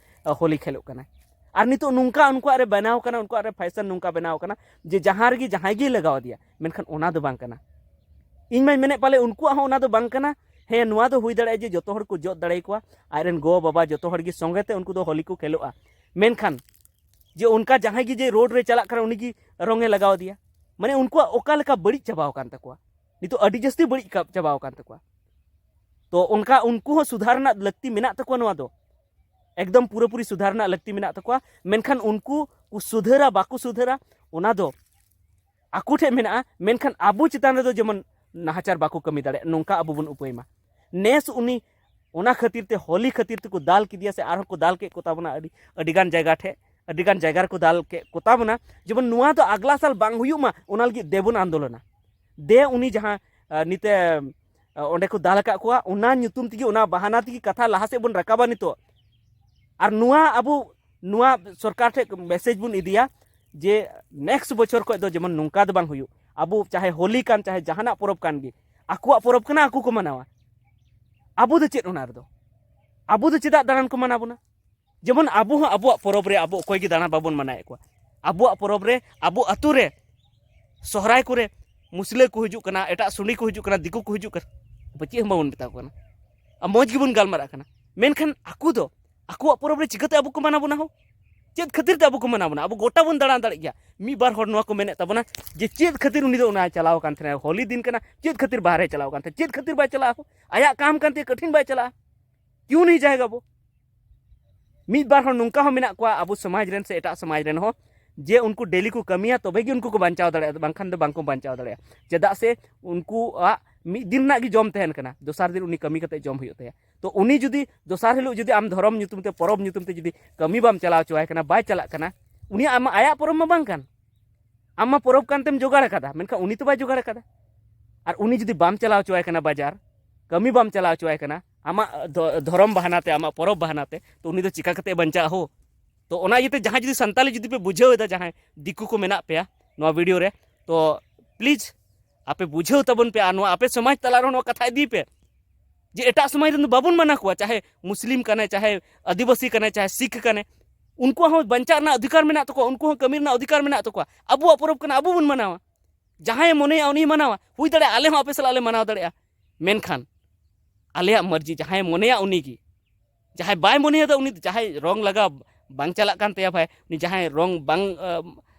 ᱦᱳᱞᱤ ᱠᱷᱮᱞᱳᱜ ᱠᱟᱱᱟᱭ᱾ ᱟᱨ ᱱᱤᱛᱚᱜ ᱱᱚᱝᱠᱟ ᱩᱱᱠᱩᱣᱟᱜ ᱨᱮ ᱵᱮᱱᱟᱣ ᱠᱟᱱᱟ, ᱩᱱᱠᱩᱣᱟᱜ ᱨᱮ ᱯᱷᱮᱥᱚᱱ ᱱᱚᱝᱠᱟ ᱵᱮᱱᱟᱣ ᱠᱟᱱᱟ ᱡᱮ ᱡᱟᱦᱟᱸ ᱨᱮᱜᱮ ᱡᱟᱦᱟᱸᱭ ᱜᱮᱭ ᱞᱟᱜᱟᱣ ᱟᱫᱮᱭᱟ, ᱢᱮᱱᱠᱷᱟᱱ ᱚᱱᱟ ᱫᱚ ᱵᱟᱝ ᱠᱟᱱᱟ᱾ ᱤᱧ ᱢᱟᱧ ᱢᱮᱱᱮᱫ ᱯᱟᱞᱮ ᱩᱱᱠᱩᱣᱟᱜ ᱦᱚᱸ ᱚᱱᱟ ᱫᱚ ᱵᱟᱝ ᱠᱟᱱᱟ᱾ ᱦᱮᱸ, ᱱᱚᱣᱟ ᱫᱚ ᱦᱩᱭ ᱫᱟᱲᱮᱭᱟᱜᱼᱟ ᱡᱮ ᱡᱚᱛᱚ ᱦᱚᱲ ᱠᱚ ᱡᱚᱫ ᱫᱟᱲᱮᱭᱟᱠᱚᱣᱟ, ᱟᱡᱨᱮᱱ ᱜᱚ ᱵᱟᱵᱟ ᱡᱚᱛᱚ ᱦᱚᱲ ᱜᱮ ᱥᱚᱸᱜᱮ ᱛᱮ ᱩᱱᱠᱩ ᱫᱚ ᱦᱳᱞᱤ ᱠᱚ ᱠᱷᱮᱞᱳᱜᱼᱟ᱾ ᱢᱮᱱᱠᱷᱟᱱ ᱡᱮ ᱚᱱᱠᱟ ᱡᱟᱦᱟᱸᱭ ᱜᱮ ᱡᱮ ᱨᱳᱰ ᱨᱮ ᱪᱟᱞᱟᱜ ᱠᱟᱱᱟ ᱩᱱᱤ ᱜᱮ ᱨᱚᱝ ᱮ ᱞᱟᱜᱟᱣ ᱟᱫᱮᱭᱟ᱾ ᱢᱟᱱᱮ ᱩᱱᱠᱩᱣᱟᱜ ᱚᱠᱟ ᱞᱮᱠᱟ ᱵᱟᱹᱲᱤᱡ ᱪᱟᱵᱟᱣ ᱟᱠᱟᱱ ᱛᱟᱠᱚᱣᱟ, ᱱᱤᱛᱚᱜ ᱟᱹᱰᱤ ᱡᱟᱹᱥᱛᱤ ᱵᱟᱹᱲᱤᱡ ᱠᱟ- ᱪᱟᱵᱟᱣ ᱟᱠᱟᱱ ᱛᱟᱠᱚᱣᱟ᱾ ᱛᱚ ᱚᱱᱠᱟ ᱩᱱᱠᱩ ᱦᱚᱸ ᱥᱩᱫᱷᱟᱨ ᱨᱮᱱᱟᱜ ᱞᱟᱹᱠᱛᱤ ᱢᱮᱱᱟᱜ ᱛᱟᱠᱚᱣᱟ, ᱱᱚᱣᱟ ᱫᱚ ᱮᱠᱫᱚᱢ ᱯᱩᱨᱟᱹᱯᱩᱨᱤ ᱥᱩᱫᱷᱟᱨ ᱨᱮᱱᱟᱜ ᱞᱟᱹᱠᱛᱤ ᱢᱮᱱᱟᱜ ᱛᱟᱠᱚᱣᱟ᱾ ᱢᱮᱱᱠᱷᱟᱱ ᱩᱱᱠᱩ ᱠᱚ ᱥᱩᱫᱷᱟᱹᱨᱟ ᱵᱟᱠᱚ ᱥᱩᱫᱷᱟᱹᱨᱟ ᱚᱱᱟ ᱫᱚ ᱟᱠᱚ ᱴᱷᱮᱱ ᱢᱮᱱᱟᱜᱼᱟ, ᱢᱮᱱᱠᱷᱟᱱ ᱟᱵᱚ ᱪᱮᱛᱟᱱ ᱨᱮᱫᱚ ᱡᱮᱢᱚᱱ ᱱᱟᱦᱟᱪᱟᱨ ᱵᱟᱠᱚ ᱠᱟᱹᱢᱤ ᱫᱟᱲᱮᱭᱟᱜ, ᱱᱚᱝᱠᱟ ᱟᱵᱚ ᱵᱚᱱ ᱩᱯᱟᱹᱭ ᱢᱟ᱾ ᱱᱮᱥ ᱩᱱᱤ ᱚᱱᱟ ᱠᱷᱟᱹᱛᱤᱨ ᱛᱮ ᱦᱳᱞᱤ ᱠᱷᱟᱹᱛᱤᱨ ᱛᱮᱠᱚ ᱫᱟᱞ ᱠᱮᱫᱮᱭᱟ, ᱥᱮ ᱟᱨᱦᱚᱸ ᱠᱚ ᱫᱟᱞ ᱠᱮᱫ ᱠᱚ ᱛᱟᱵᱚᱱᱟ ᱟᱹᱰᱤ ᱟᱹᱰᱤᱜᱟᱱ ᱡᱟᱭᱜᱟ ᱴᱷᱮᱱ, ᱟᱹᱰᱤᱜᱟᱱ ᱡᱟᱭᱜᱟ ᱨᱮᱠᱚ ᱫᱟᱞ ᱠᱮᱫ ᱠᱚ ᱛᱟᱵᱚᱱᱟ᱾ ᱡᱮᱢᱚᱱ ᱱᱚᱣᱟ ᱫᱚ ᱟᱜᱽᱞᱟ ᱥᱟᱞ ᱵᱟᱝ ᱦᱩᱭᱩᱜ ᱢᱟ, ᱚᱱᱟ ᱞᱟᱹᱜᱤᱫ ᱫᱮᱵᱚᱱ ᱟᱱᱫᱳᱞᱚᱱᱟ᱾ ᱫᱮ ᱩᱱᱤ ᱡᱟᱦᱟᱸ ᱟᱸ, ᱱᱤᱛᱮ ᱟᱸ, ᱚᱸᱰᱮ ᱠᱚ ᱫᱟᱞ ᱟᱠᱟᱫ ᱠᱚᱣᱟ, ᱚᱱᱟ ᱧᱩᱛᱩᱢ ᱛᱮᱜᱮ, ᱚᱱᱟ ᱵᱟᱦᱟᱱᱟ ᱛᱮᱜᱮ ᱠᱟᱛᱷᱟ ᱞᱟᱦᱟ ᱥᱮᱫ ᱵᱚᱱ ᱨᱟᱠᱟᱵᱟ ᱱᱤᱛᱚᱜ᱾ ᱟᱨ ᱱᱚᱣᱟ ᱟᱵᱚ ᱱᱚᱣᱟ ᱥᱚᱨᱠᱟᱨ ᱴᱷᱮᱱ ᱢᱮᱥᱮᱡᱽ ᱵᱚᱱ ᱤᱫᱤᱭᱟ ᱡᱮ ᱱᱮᱠᱥᱴ ᱵᱚᱪᱷᱚᱨ ᱠᱷᱚᱱ ᱫᱚ ᱡᱮᱢᱚᱱ ᱱᱚᱝᱠᱟ ᱫᱚ ᱵᱟᱝ ᱦᱩᱭᱩᱜ᱾ ᱟᱵᱚ ᱪᱟᱦᱮ ᱦᱳᱞᱤ ᱠᱟᱱ, ᱪᱟᱦᱮ ᱡᱟᱦᱟᱱᱟᱜ ᱯᱚᱨᱚᱵᱽ ᱠᱟᱱ ᱜᱮ, ᱟᱠᱚᱣᱟᱜ ᱯᱚᱨᱚᱵᱽ ᱠᱟᱱᱟ, ᱟᱠᱚ ᱠᱚ ᱢᱟᱱᱟᱣᱟ᱾ ᱟᱵᱚ ᱫᱚ ᱪᱮᱫ ᱚᱱᱟ ᱨᱮᱫᱚ? ᱟᱵᱚ ᱫᱚ ᱪᱮᱫᱟᱜ ᱫᱟᱬᱟᱱ ᱠᱚ ᱢᱟᱱᱟ ᱵᱚᱱᱟ? ᱡᱮᱢᱚᱱ ᱟᱵᱚ ᱦᱚᱸ ᱟᱵᱚᱣᱟᱜ ᱯᱚᱨᱚᱵᱽ ᱨᱮ ᱟᱵᱚ ᱚᱠᱚᱭ ᱜᱮ ᱫᱟᱬᱟ ᱵᱟᱵᱚᱱ ᱢᱟᱱᱟᱭᱮᱫ ᱠᱚᱣᱟ᱾ ᱟᱵᱚᱣᱟᱜ ᱯᱚᱨᱚᱵᱽ ᱨᱮ, ᱟᱵᱚ ᱟᱹᱛᱩ ᱨᱮ ᱥᱚᱦᱨᱟᱭ ᱠᱚᱨᱮ ᱢᱩᱥᱞᱟᱹ ᱠᱚ ᱦᱤᱡᱩᱜ ᱠᱟᱱᱟ, ᱮᱴᱟᱜ ᱥᱩᱲᱤ ᱠᱚ ᱦᱤᱡᱩᱜ ᱠᱟᱱᱟ, ᱫᱤᱠᱩ ᱠᱚ ᱦᱤᱡᱩᱜ ᱠᱟᱱᱟ, ᱟᱵᱚ ᱪᱮᱫ ᱦᱚᱸ ᱵᱟᱵᱚᱱ ᱢᱮᱛᱟ ᱠᱚ ᱠᱟᱱᱟ᱾ ᱟᱨ ᱢᱚᱡᱽ ᱜᱮᱵᱚᱱ ᱜᱟᱞᱢᱟᱨᱟᱜ ᱠᱟᱱᱟ, ᱢᱮᱱᱠᱷᱟᱱ ᱟᱠᱚ ᱫᱚ ᱟᱠᱚᱣᱟᱜ ᱯᱚᱨᱚᱵᱽ ᱨᱮ ᱪᱤᱠᱟᱹᱛᱮ ᱟᱵᱚ ᱠᱚ ᱢᱟᱱᱟ ᱵᱚᱱᱟ ᱦᱳ? ᱪᱮᱫ ᱠᱷᱟᱹᱛᱤᱨ ᱛᱮ ᱟᱵᱚ ᱠᱚ ᱢᱟᱱᱟ ᱵᱚᱱᱟ? ᱟᱵᱚ ᱜᱚᱴᱟ ᱵᱚᱱ ᱫᱟᱬᱟ ᱫᱟᱲᱮᱜ ᱜᱮᱭᱟ᱾ ᱢᱤᱫ ᱵᱟᱨ ᱦᱚᱲ ᱱᱚᱣᱟ ᱠᱚ ᱢᱮᱱᱮᱫ ᱛᱟᱵᱚᱱᱟ ᱡᱮ ᱪᱮᱫ ᱠᱷᱟᱹᱛᱤᱨ ᱩᱱᱤ ᱫᱚ ᱚᱱᱟ ᱪᱟᱞᱟᱣ ᱟᱠᱟᱱ ᱛᱟᱦᱮᱱᱟ, ᱦᱳᱞᱤ ᱫᱤᱱ ᱠᱟᱱᱟ, ᱪᱮᱫ ᱠᱷᱟᱹᱛᱤᱨ ᱵᱟᱦᱨᱮ ᱪᱟᱞᱟᱣ ᱟᱠᱟᱱ ᱛᱟᱦᱮᱱᱟ? ᱪᱮᱫ ᱠᱷᱟᱹᱛᱤᱨ ᱵᱟᱭ ᱪᱟᱞᱟᱜᱼᱟ ᱦᱳ? ᱟᱭᱟᱜ ᱠᱟᱢ ᱠᱟᱱ ᱛᱟᱭᱟ, ᱠᱟᱹᱴᱷᱤᱱ ᱵᱟᱭ ᱪᱟᱞᱟᱜᱼᱟ? ᱠᱤᱭᱩ ᱱᱤ ᱡᱟᱭᱮᱜᱟ ᱵᱚ? ᱢᱤᱫ ᱵᱟᱨ ᱦᱚᱲ ᱱᱚᱝᱠᱟ ᱦᱚᱸ ᱢᱮᱱᱟᱜ ᱠᱚᱣᱟ ᱟᱵᱚ ᱥᱚᱢᱟᱡᱽ ᱨᱮᱱ ᱥᱮ ᱮᱴᱟᱜ ᱥᱚᱢᱟᱡᱽ ᱨᱮᱱ ᱦᱚᱸ, ᱡᱮ ᱩᱱᱠᱩ ᱰᱮᱞᱤ ᱠᱚ ᱠᱟᱹᱢᱤᱭᱟ ᱛᱚᱵᱮ ᱜᱮ ᱩᱱᱠᱩ ᱠᱚ ᱵᱟᱧᱪᱟᱣ ᱫᱟᱲᱮᱭᱟᱜᱼᱟ, ᱵᱟᱝᱠᱷᱟᱱ ᱫᱚ ᱵᱟᱝ ᱠᱚ ᱵᱟᱧᱪᱟᱣ ᱫᱟᱲᱮᱭᱟᱜᱼᱟ᱾ ᱪᱮᱫᱟᱜ ᱥᱮ ᱩᱱᱠᱩᱣᱟᱜ ᱢᱤᱫ ᱫᱤᱱ ᱨᱮᱱᱟᱜ ᱜᱮ ᱡᱚᱢ ᱛᱟᱦᱮᱱ ᱠᱟᱱᱟ, ᱫᱚᱥᱟᱨ ᱫᱤᱱ ᱩᱱᱤ ᱠᱟᱹᱢᱤ ᱠᱟᱛᱮ ᱡᱚᱢ ᱦᱩᱭᱩᱜ ᱛᱟᱭᱟ᱾ ᱛᱚ ᱩᱱᱤ ᱡᱩᱫᱤ ᱫᱚᱥᱟᱨ ᱦᱤᱞᱳᱜ ᱡᱩᱫᱤ ᱟᱢ ᱫᱷᱚᱨᱚᱢ ᱧᱩᱛᱩᱢ ᱛᱮ, ᱯᱚᱨᱚᱵᱽ ᱧᱩᱛᱩᱢ ᱛᱮ ᱡᱩᱫᱤ ᱠᱟᱹᱢᱤ ᱵᱟᱢ ᱪᱟᱞᱟᱣ ᱦᱚᱪᱚᱣᱟᱭ ᱠᱟᱱᱟ, ᱵᱟᱭ ᱪᱟᱞᱟᱜ ᱠᱟᱱᱟ, ᱩᱱᱤᱭᱟᱜ ᱟᱢᱟᱜ, ᱟᱭᱟᱜ ᱯᱚᱨᱚᱵᱽ ᱢᱟ ᱵᱟᱝ ᱠᱟᱱ᱾ ᱟᱢ ᱢᱟ ᱯᱚᱨᱚᱵᱽ ᱠᱟᱱ ᱛᱮᱢ ᱡᱚᱜᱟᱲ ᱟᱠᱟᱫᱟ, ᱢᱮᱱᱠᱷᱟᱱ ᱩᱱᱤ ᱛᱚ ᱵᱟᱭ ᱡᱚᱜᱟᱲ ᱟᱠᱟᱫᱟ᱾ ᱟᱨ ᱩᱱᱤ ᱡᱩᱫᱤ ᱵᱟᱢ ᱪᱟᱞᱟᱣ ᱦᱚᱪᱚᱣᱟᱭ ᱠᱟᱱᱟ ᱵᱟᱡᱟᱨ, ᱠᱟᱹᱢᱤ ᱵᱟᱢ ᱪᱟᱞᱟᱣ ᱦᱚᱪᱚᱣᱟᱭ ᱠᱟᱱᱟ ᱟᱢᱟᱜ ᱫᱷᱚ-, ᱫᱷᱚᱨᱚᱢ ᱵᱟᱦᱟᱱᱟ ᱛᱮ, ᱟᱢᱟᱜ ᱯᱚᱨᱚᱵᱽ ᱵᱟᱦᱟᱱᱟ ᱛᱮ, ᱛᱚ ᱩᱱᱤ ᱫᱚ ᱪᱤᱠᱟ ᱠᱟᱛᱮ ᱵᱟᱧᱪᱟᱜᱼᱟ ᱦᱳ? ᱛᱚ ᱚᱱᱟ ᱤᱭᱟᱹᱛᱮ ᱡᱟᱦᱟᱸᱭ ᱡᱩᱫᱤ ᱥᱟᱱᱛᱟᱞᱤ ᱡᱩᱫᱤ ᱯᱮ ᱵᱩᱡᱷᱟᱹᱣ ᱮᱫᱟ, ᱡᱟᱦᱟᱸᱭ ᱫᱤᱠᱩ ᱠᱚ ᱢᱮᱱᱟᱜ ᱯᱮᱭᱟ ᱱᱚᱣᱟ ᱵᱷᱤᱰᱤᱭᱳ ᱨᱮ, ᱛᱚ ᱯᱞᱤᱡᱽ ᱟᱯᱮ ᱵᱩᱡᱷᱟᱹᱣ ᱛᱟᱵᱚᱱ ᱯᱮ ᱟᱨ ᱱᱚᱣᱟ ᱟᱯᱮ ᱥᱚᱢᱟᱡᱽ ᱛᱟᱞᱟ ᱨᱮᱦᱚᱸ ᱱᱚᱣᱟ ᱠᱟᱛᱷᱟ ᱤᱫᱤᱭ ᱯᱮ᱾ ᱡᱮ ᱮᱴᱟᱜ ᱥᱚᱢᱟᱡᱽ ᱨᱮᱱ ᱫᱚ ᱵᱟᱵᱚᱱ ᱢᱟᱱᱟ ᱠᱚᱣᱟ, ᱪᱟᱦᱮ ᱢᱩᱥᱞᱤᱢ ᱠᱟᱱᱟᱭ, ᱪᱟᱦᱮ ᱟᱹᱫᱤᱵᱟᱹᱥᱤ ᱠᱟᱱᱟᱭ, ᱪᱟᱦᱮ ᱥᱤᱠᱷ ᱠᱟᱱᱟᱭ, ᱩᱱᱠᱩᱣᱟᱜ ᱦᱚᱸ ᱵᱟᱧᱪᱟᱜ ᱨᱮᱱᱟᱜ ᱚᱫᱷᱤᱠᱟᱨ ᱢᱮᱱᱟᱜ ᱛᱟᱠᱚᱣᱟ, ᱩᱱᱠᱩ ᱦᱚᱸ ᱠᱟᱹᱢᱤ ᱨᱮᱱᱟᱜ ᱚᱫᱷᱤᱠᱟᱨ ᱢᱮᱱᱟᱜ ᱛᱟᱠᱚᱣᱟ᱾ ᱟᱵᱚᱣᱟᱜ ᱯᱚᱨᱚᱵᱽ ᱠᱟᱱᱟ, ᱟᱵᱚ ᱵᱚᱱ ᱢᱟᱱᱟᱣᱟ᱾ ᱡᱟᱦᱟᱸᱭᱮ ᱢᱚᱱᱮᱭᱟ ᱩᱱᱤᱭ ᱢᱟᱱᱟᱣᱟ, ᱦᱩᱭ ᱫᱟᱲᱮᱭᱟᱜᱼᱟ ᱟᱞᱮ ᱦᱚᱸ ᱟᱯᱮ ᱥᱟᱞᱟᱜ ᱞᱮ ᱢᱟᱱᱟᱣ ᱫᱟᱲᱮᱭᱟᱜᱼᱟ, ᱢᱮᱱᱠᱷᱟᱱ ᱟᱞᱮᱭᱟᱜ ᱢᱟᱹᱨᱡᱤ, ᱡᱟᱦᱟᱸᱭᱮ ᱢᱚᱱᱮᱭᱟ ᱩᱱᱤᱜᱮ, ᱡᱟᱦᱟᱸᱭ ᱵᱟᱭ ᱢᱚᱱᱮᱭᱮᱫᱟ ᱩᱱᱤ ᱫᱚ, ᱡᱟᱦᱟᱸᱭ ᱨᱚᱝ ᱞᱟᱜᱟᱣ ᱵᱟᱝ ᱪᱟᱞᱟᱜ ᱠᱟᱱ ᱛᱟᱭᱟ ᱵᱷᱟᱭ, ᱩᱱᱤ ᱡᱟᱦᱟᱸᱭ ᱨᱚᱝ ᱵᱟᱝ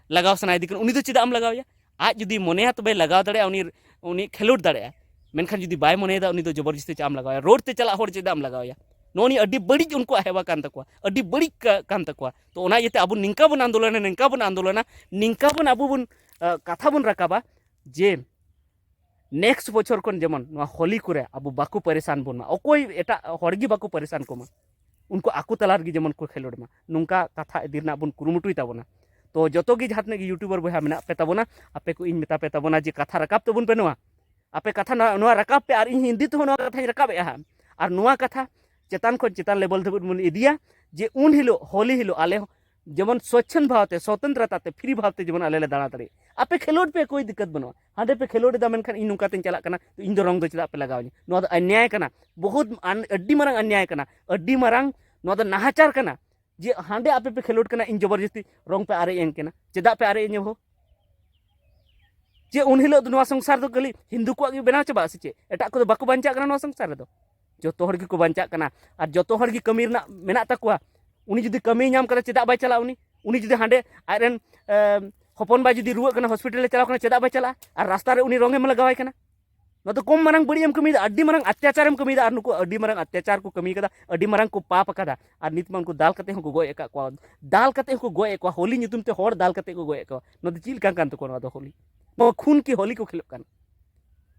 ᱞᱟᱜᱟᱣ ᱥᱟᱱᱟᱭᱮᱫᱮ ᱠᱟᱱᱟ, ᱩᱱᱤ ᱫᱚ ᱪᱮᱫᱟᱜ ᱮᱢ ᱞᱟᱜᱟᱣᱮᱭᱟ? ᱟᱡ ᱡᱩᱫᱤ ᱢᱚᱱᱮᱭᱟ ᱛᱚᱵᱮ ᱞᱟᱜᱟᱣ ᱫᱟᱲᱮᱭᱟᱜᱼᱟ, ᱩᱱᱤ ᱩᱱᱤ ᱠᱷᱮᱞᱳᱰ ᱫᱟᱲᱮᱭᱟᱜᱼᱟ᱾ ᱢᱮᱱᱠᱷᱟᱱ ᱡᱩᱫᱤ ᱵᱟᱭ ᱢᱚᱱᱮᱭᱮᱫᱟ, ᱩᱱᱤ ᱫᱚ ᱡᱚᱵᱚᱨᱡᱚᱥᱛᱤ ᱪᱮᱫᱟᱜ ᱮᱢ ᱞᱟᱜᱟᱣᱮᱭᱟ? ᱨᱳᱰ ᱛᱮ ᱪᱟᱞᱟᱜ ᱦᱚᱲ ᱪᱮᱫᱟᱜ ᱮᱢ ᱞᱟᱜᱟᱣᱮᱭᱟ? ᱱᱚᱜᱼᱚ ᱱᱤᱭᱟᱹ ᱟᱹᱰᱤ ᱵᱟᱹᱲᱤᱡ ᱩᱱᱠᱩᱣᱟᱜ ᱦᱮᱣᱟ ᱠᱟᱱ ᱛᱟᱠᱚᱣᱟ, ᱟᱹᱰᱤ ᱵᱟᱹᱲᱤᱡ ᱠᱟ- ᱠᱟᱱ ᱛᱟᱠᱚᱣᱟ᱾ ᱛᱚ ᱚᱱᱟ ᱤᱭᱟᱹᱛᱮ ᱟᱵᱚ ᱱᱤᱝᱠᱟ ᱵᱚᱱ ᱟᱱᱫᱳᱞᱚᱱᱟ, ᱱᱤᱝᱠᱟ ᱵᱚᱱ ᱟᱱᱫᱳᱞᱚᱱᱟ, ᱱᱤᱝᱠᱟ ᱵᱚᱱ ᱟᱵᱚ ᱵᱚᱱ ᱟ, ᱠᱟᱛᱷᱟ ᱵᱚᱱ ᱨᱟᱠᱟᱵᱟ ᱡᱮ ᱱᱮᱠᱥᱴ ᱵᱚᱪᱷᱚᱨ ᱠᱷᱚᱱ ᱡᱮᱢᱚᱱ ᱱᱚᱣᱟ ᱦᱳᱞᱤ ᱠᱚᱨᱮ ᱟᱵᱚ ᱵᱟᱠᱚ ᱯᱟᱨᱤᱥᱟᱱ ᱵᱚᱱ ᱢᱟ, ᱚᱠᱚᱭ ᱮᱴᱟᱜ ᱦᱚᱲ ᱜᱮ ᱵᱟᱠᱚ ᱯᱟᱨᱤᱥᱟᱱ ᱠᱚᱢᱟ, ᱩᱱᱠᱩ ᱟᱠᱚ ᱛᱟᱞᱟ ᱨᱮᱜᱮ ᱡᱮᱢᱚᱱ ᱠᱚ ᱠᱷᱮᱞᱳᱰ ᱢᱟ, ᱱᱚᱝᱠᱟ ᱠᱟᱛᱷᱟ ᱤᱫᱤ ᱨᱮᱱᱟᱜ ᱵᱚᱱ ᱠᱩᱨᱩᱢᱩᱴᱩᱭ ᱛᱟᱵᱚᱱᱟ᱾ ᱛᱚ ᱡᱚᱛᱚ ᱜᱮ ᱡᱟᱦᱟᱸ ᱛᱤᱱᱟᱹᱜ ᱜᱮ ᱭᱩᱴᱩᱵᱟᱨ ᱵᱚᱭᱦᱟ ᱢᱮᱱᱟᱜ ᱯᱮ ᱛᱟᱵᱚᱱᱟ, ᱟᱯᱮ ᱠᱚ ᱤᱧ ᱢᱮᱛᱟ ᱯᱮ ᱛᱟᱵᱚᱱᱟ ᱡᱮ ᱠᱟᱛᱷᱟ ᱨᱟᱠᱟᱵ ᱛᱟᱵᱚᱱ ᱯᱮ ᱱᱚᱣᱟ᱾ ᱟᱯᱮ ᱠᱟᱛᱷᱟ ᱱᱚᱣᱟ, ᱱᱚᱣᱟ ᱨᱟᱠᱟᱵ ᱯᱮ, ᱟᱨ ᱤᱧ ᱦᱤᱱᱫᱤ ᱛᱮᱦᱚᱸ ᱱᱚᱣᱟ ᱠᱟᱛᱷᱟᱧ ᱨᱟᱠᱟᱵᱮᱜᱼᱟ ᱦᱟᱸᱜ᱾ ᱟᱨ ᱱᱚᱣᱟ ᱠᱟᱛᱷᱟ ᱪᱮᱛᱟᱱ ᱠᱷᱚᱱ ᱪᱮᱛᱟᱱ ᱞᱮᱵᱮᱞ ᱫᱷᱟᱹᱵᱤᱡ ᱵᱚᱱ ᱤᱫᱤᱭᱟ ᱡᱮ ᱩᱱ ᱦᱤᱞᱳᱜ, ᱦᱳᱞᱤ ᱦᱤᱞᱳᱜ ᱟᱞᱮ ᱦᱚᱸ ᱡᱮᱢᱚᱱ ᱥᱚᱪᱪᱷᱚᱱᱫ ᱵᱷᱟᱵᱽ ᱛᱮ, ᱥᱚᱛᱚᱱᱛᱨᱚᱛᱟ ᱛᱮ, ᱯᱷᱨᱤ ᱵᱷᱟᱵᱽ ᱛᱮ ᱡᱮᱢᱚᱱ ᱟᱞᱮ ᱞᱮ ᱫᱟᱬᱟ ᱫᱟᱲᱮᱭᱟᱜ᱾ ᱟᱯᱮ ᱠᱷᱮᱞᱳᱰ ᱯᱮ, ᱠᱳᱭ ᱫᱤᱠᱠᱟᱛ ᱵᱟᱹᱱᱩᱜᱼᱟ᱾ ᱦᱟᱸᱰᱮ ᱯᱮ ᱠᱷᱮᱞᱳᱰ ᱮᱫᱟ, ᱢᱮᱱᱠᱷᱟᱱ ᱤᱧ ᱱᱚᱝᱠᱟ ᱛᱮᱧ ᱪᱟᱞᱟᱜ ᱠᱟᱱᱟ, ᱛᱚ ᱤᱧ ᱫᱚ ᱨᱚᱝ ᱫᱚ ᱪᱮᱫᱟᱜ ᱯᱮ ᱞᱟᱜᱟᱣ ᱤᱧᱟ? ᱱᱚᱣᱟ ᱫᱚ ᱚᱱᱱᱭᱟᱭ ᱠᱟᱱᱟ, ᱵᱚᱦᱩᱛ ᱟᱱ-, ᱟᱹᱰᱤ ᱢᱟᱨᱟᱝ ᱚᱱᱱᱭᱟᱭ ᱠᱟᱱᱟ, ᱟᱹᱰᱤ ᱢᱟᱨᱟᱝ ᱱᱚᱣᱟ ᱫᱚ ᱱᱟᱦᱟᱪᱟᱨ ᱠᱟᱱᱟ᱾ ᱡᱮ ᱦᱟᱸᱰᱮ ᱟᱯᱮ ᱯᱮ ᱠᱷᱮᱞᱳᱰ ᱠᱟᱱᱟ, ᱤᱧ ᱡᱚᱵᱚᱨᱡᱚᱥᱛᱤ ᱨᱚᱝ ᱯᱮ ᱟᱨᱮᱡ ᱟᱹᱧ ᱠᱟᱱᱟ, ᱪᱮᱫᱟᱜ ᱯᱮ ᱟᱨᱮᱡ ᱟᱹᱧᱟ ᱦᱳ? ᱡᱮ ᱩᱱ ᱦᱤᱞᱳᱜ ᱫᱚ ᱱᱚᱣᱟ ᱥᱚᱝᱥᱟᱨ ᱫᱚ ᱠᱷᱟᱹᱞᱤ ᱦᱤᱱᱫᱩ ᱠᱚᱣᱟᱜ ᱜᱮ ᱵᱮᱱᱟᱣ ᱪᱟᱵᱟᱜᱼᱟ ᱥᱮ ᱪᱮᱫ? ᱮᱴᱟᱜ ᱠᱚᱫᱚ ᱵᱟᱠᱚ ᱵᱟᱧᱪᱟᱜ ᱠᱟᱱᱟ ᱱᱚᱣᱟ ᱥᱚᱝᱥᱟᱨ ᱨᱮᱫᱚ? ᱡᱚᱛᱚ ᱦᱚᱲ ᱜᱮᱠᱚ ᱵᱟᱧᱪᱟᱜ ᱠᱟᱱᱟ, ᱟᱨ ᱡᱚᱛᱚ ᱦᱚᱲ ᱜᱮ ᱠᱟᱹᱢᱤ ᱨᱮᱱᱟᱜ ᱢᱮᱱᱟᱜ ᱛᱟᱠᱚᱣᱟ᱾ ᱩᱱᱤ ᱡᱩᱫᱤ ᱠᱟᱹᱢᱤᱭ ᱧᱟᱢ ᱠᱟᱫᱟ, ᱪᱮᱫᱟᱜ ᱵᱟᱭ ᱪᱟᱞᱟᱜᱼᱟ ᱩᱱᱤ? ᱩᱱᱤ ᱡᱩᱫᱤ ᱦᱟᱸᱰᱮ ᱟᱡᱨᱮᱱ, ᱮᱢ, ᱦᱚᱯᱚᱱ ᱵᱟ ᱡᱩᱫᱤ ᱨᱩᱣᱟᱹᱜ ᱠᱟᱱᱟ, ᱦᱚᱥᱯᱤᱴᱟᱞ ᱮ ᱪᱟᱞᱟᱣ ᱠᱟᱱᱟ, ᱪᱮᱫᱟᱜ ᱵᱟᱭ ᱪᱟᱞᱟᱜᱼᱟ? ᱟᱨ ᱨᱟᱥᱛᱟ ᱨᱮ ᱩᱱᱤ ᱨᱚᱝ ᱮᱢ ᱞᱟᱜᱟᱣᱟᱭ ᱠᱟᱱᱟ᱾ ᱱᱚᱣᱟ ᱫᱚ ᱠᱚᱢ ᱢᱟᱨᱟᱝ ᱵᱟᱹᱲᱤᱡ ᱮᱢ ᱠᱟᱹᱢᱤᱭᱮᱫᱟ, ᱟᱹᱰᱤ ᱢᱟᱨᱟᱝ ᱚᱛᱛᱟᱪᱟᱨ ᱮᱢ ᱠᱟᱹᱢᱤᱭᱮᱫᱟ, ᱟᱨ ᱱᱩᱠᱩ ᱟᱹᱰᱤ ᱢᱟᱨᱟᱝ ᱚᱛᱛᱟᱪᱟᱨ ᱠᱚ ᱠᱟᱹᱢᱤ ᱠᱟᱫᱟ, ᱟᱹᱰᱤ ᱢᱟᱨᱟᱝ ᱠᱚ ᱯᱟᱯ ᱟᱠᱟᱫᱟ, ᱟᱨ ᱱᱤᱛ ᱢᱟ ᱩᱱᱠᱩ ᱫᱟᱞ ᱠᱟᱛᱮ ᱦᱚᱸᱠᱚ ᱜᱚᱡ ᱟᱠᱟᱫ ᱠᱚᱣᱟ, ᱫᱟᱞ ᱠᱟᱛᱮ ᱦᱚᱸᱠᱚ ᱜᱚᱡ ᱮᱫ ᱠᱚᱣᱟ, ᱦᱳᱞᱤ ᱧᱩᱛᱩᱢ ᱛᱮ ᱦᱚᱲ ᱫᱟᱞ ᱠᱟᱛᱮ ᱠᱚ ᱜᱚᱡ ᱮᱫ ᱠᱚᱣᱟ᱾ ᱱᱚᱣᱟ ᱫᱚ ᱪᱮᱫ ᱞᱮᱠᱟ ᱠᱟᱱ ᱛᱟᱠᱚᱣᱟ? ᱱᱚᱣᱟ ᱫᱚ ᱦᱳᱞᱤ, ᱱᱚᱣᱟ ᱠᱷᱩᱱ ᱠᱤ ᱦᱳᱞᱤ ᱠᱚ ᱠᱷᱮᱞᱳᱜ ᱠᱟᱱᱟ?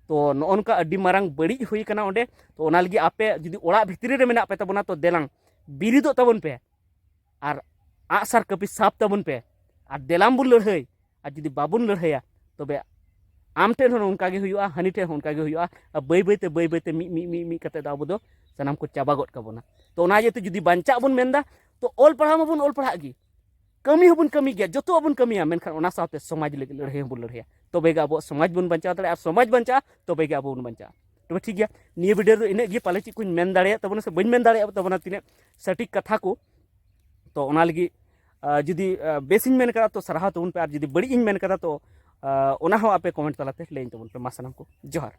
ᱛᱚ ᱱᱚᱜᱼᱚ ᱱᱚᱝᱠᱟ ᱟᱹᱰᱤ ᱢᱟᱨᱟᱝ ᱵᱟᱹᱲᱤᱡ ᱦᱩᱭ ᱠᱟᱱᱟ ᱚᱸᱰᱮ᱾ ᱛᱚ ᱚᱱᱟ ᱞᱟᱹᱜᱤᱫ ᱟᱯᱮ ᱡᱩᱫᱤ ᱚᱲᱟᱜ ᱵᱷᱤᱛᱨᱤ ᱨᱮ ᱢᱮᱱᱟᱜ ᱯᱮ ᱛᱟᱵᱚᱱᱟ, ᱛᱚ ᱫᱮᱞᱟᱝ ᱵᱤᱨᱤᱫᱚᱜ ᱛᱟᱵᱚᱱ ᱯᱮ, ᱟᱨ ᱟᱜᱼᱥᱟᱨ ᱠᱟᱹᱯᱤ ᱥᱟᱵ ᱛᱟᱵᱚᱱ ᱯᱮ, ᱟᱨ ᱫᱮᱞᱟᱝ ᱵᱚᱱ ᱞᱟᱹᱲᱦᱟᱹᱭ᱾ ᱟᱨ ᱡᱩᱫᱤ ᱵᱟᱵᱚᱱ ᱞᱟᱹᱲᱦᱟᱹᱭᱟ, ᱛᱚᱵᱮ ᱟᱢ ᱴᱷᱮᱱ ᱦᱚᱸ ᱚᱱᱠᱟ ᱜᱮ ᱦᱩᱭᱩᱜᱼᱟ, ᱦᱟᱹᱱᱤ ᱴᱷᱮᱱ ᱦᱚᱸ ᱚᱱᱠᱟ ᱜᱮ ᱦᱩᱭᱩᱜᱼᱟ᱾ ᱟᱨ ᱵᱟᱹᱭ ᱵᱟᱹᱭ ᱛᱮ, ᱵᱟᱹᱭ ᱵᱟᱹᱭ ᱛᱮ ᱢᱤᱫ, ᱢᱤᱫ, ᱢᱤᱫ, ᱢᱤᱫ ᱠᱟᱛᱮ ᱫᱚ ᱟᱵᱚ ᱫᱚ ᱥᱟᱱᱟᱢ ᱠᱚ ᱪᱟᱵᱟ ᱜᱚᱫ ᱠᱟᱵᱚᱱᱟ᱾ ᱛᱚ ᱚᱱᱟ ᱤᱭᱟᱹᱛᱮ ᱡᱩᱫᱤ ᱵᱟᱧᱪᱟᱜ ᱵᱚᱱ ᱢᱮᱱᱫᱟ, ᱛᱚ ᱚᱞ ᱯᱟᱲᱦᱟᱣ ᱢᱟᱵᱚᱱ ᱚᱞ ᱯᱟᱲᱦᱟᱜ ᱜᱮ, ᱠᱟᱹᱢᱤ ᱦᱚᱸᱵᱚᱱ ᱠᱟᱹᱢᱤ ᱜᱮᱭᱟ, ᱡᱚᱛᱚᱣᱟᱜ ᱵᱚᱱ ᱠᱟᱹᱢᱤᱭᱟ, ᱢᱮᱱᱠᱷᱟᱱ ᱚᱱᱟ ᱥᱟᱶᱛᱮ ᱥᱚᱢᱟᱡᱽ ᱞᱟᱹᱜᱤᱫ ᱞᱟᱹᱲᱦᱟᱹᱭ ᱦᱚᱸᱵᱚᱱ ᱞᱟᱹᱲᱦᱟᱹᱭᱟ᱾ ᱛᱚᱵᱮ ᱜᱮ ᱟᱵᱚᱣᱟᱜ ᱥᱚᱢᱟᱡᱽ ᱵᱚᱱ ᱵᱟᱧᱪᱟᱣ ᱫᱟᱲᱮᱭᱟᱜᱼᱟ, ᱟᱨ ᱥᱚᱢᱟᱡᱽ ᱵᱟᱧᱪᱟᱜᱼᱟ, ᱛᱚᱵᱮ ᱜᱮ ᱟᱵᱚ ᱵᱚᱱ ᱵᱟᱧᱪᱟᱜᱼᱟ᱾ ᱛᱚᱵᱮ ᱴᱷᱤᱠ ᱜᱮᱭᱟ, ᱱᱤᱭᱟᱹ ᱵᱷᱤᱰᱤᱭᱳ ᱨᱮᱫᱚ ᱤᱱᱟᱹᱜ ᱜᱮ᱾ ᱯᱟᱞᱮ ᱪᱮᱫ ᱠᱚᱧ ᱢᱮᱱ ᱫᱟᱲᱮᱭᱟᱜ ᱛᱟᱵᱚᱱᱟ ᱥᱮ ᱵᱟᱹᱧ ᱢᱮᱱ ᱫᱟᱲᱮᱭᱟᱜ ᱛᱟᱵᱚᱱᱟ ᱛᱤᱱᱟᱹᱜ ᱥᱚᱴᱷᱤᱠ ᱠᱟᱛᱷᱟ ᱠᱚ, ᱛᱚ ᱚᱱᱟ ᱞᱟᱹᱜᱤᱫ, ᱟᱸ, ᱡᱩᱫᱤ, ᱟᱸ, ᱵᱮᱥᱤᱧ ᱢᱮᱱ ᱠᱟᱫᱟ ᱛᱚ ᱥᱟᱨᱦᱟᱣ ᱛᱟᱵᱚᱱ ᱯᱮ, ᱟᱨ ᱡᱩᱫᱤ ᱵᱟᱹᱲᱤᱡ ᱤᱧ ᱢᱮᱱ ᱠᱟᱫᱟ ᱛᱚ, ᱟᱸ, ᱚᱱᱟ ᱦᱚᱸ ᱟᱯᱮ ᱠᱚᱢᱮᱱᱴ ᱛᱟᱞᱟᱛᱮ ᱞᱟᱹᱭᱟᱹᱧ ᱛᱟᱵᱚᱱ ᱯᱮ᱾ ᱢᱟ ᱥᱟᱱᱟᱢ ᱠᱚ ᱡᱚᱦᱟᱨ᱾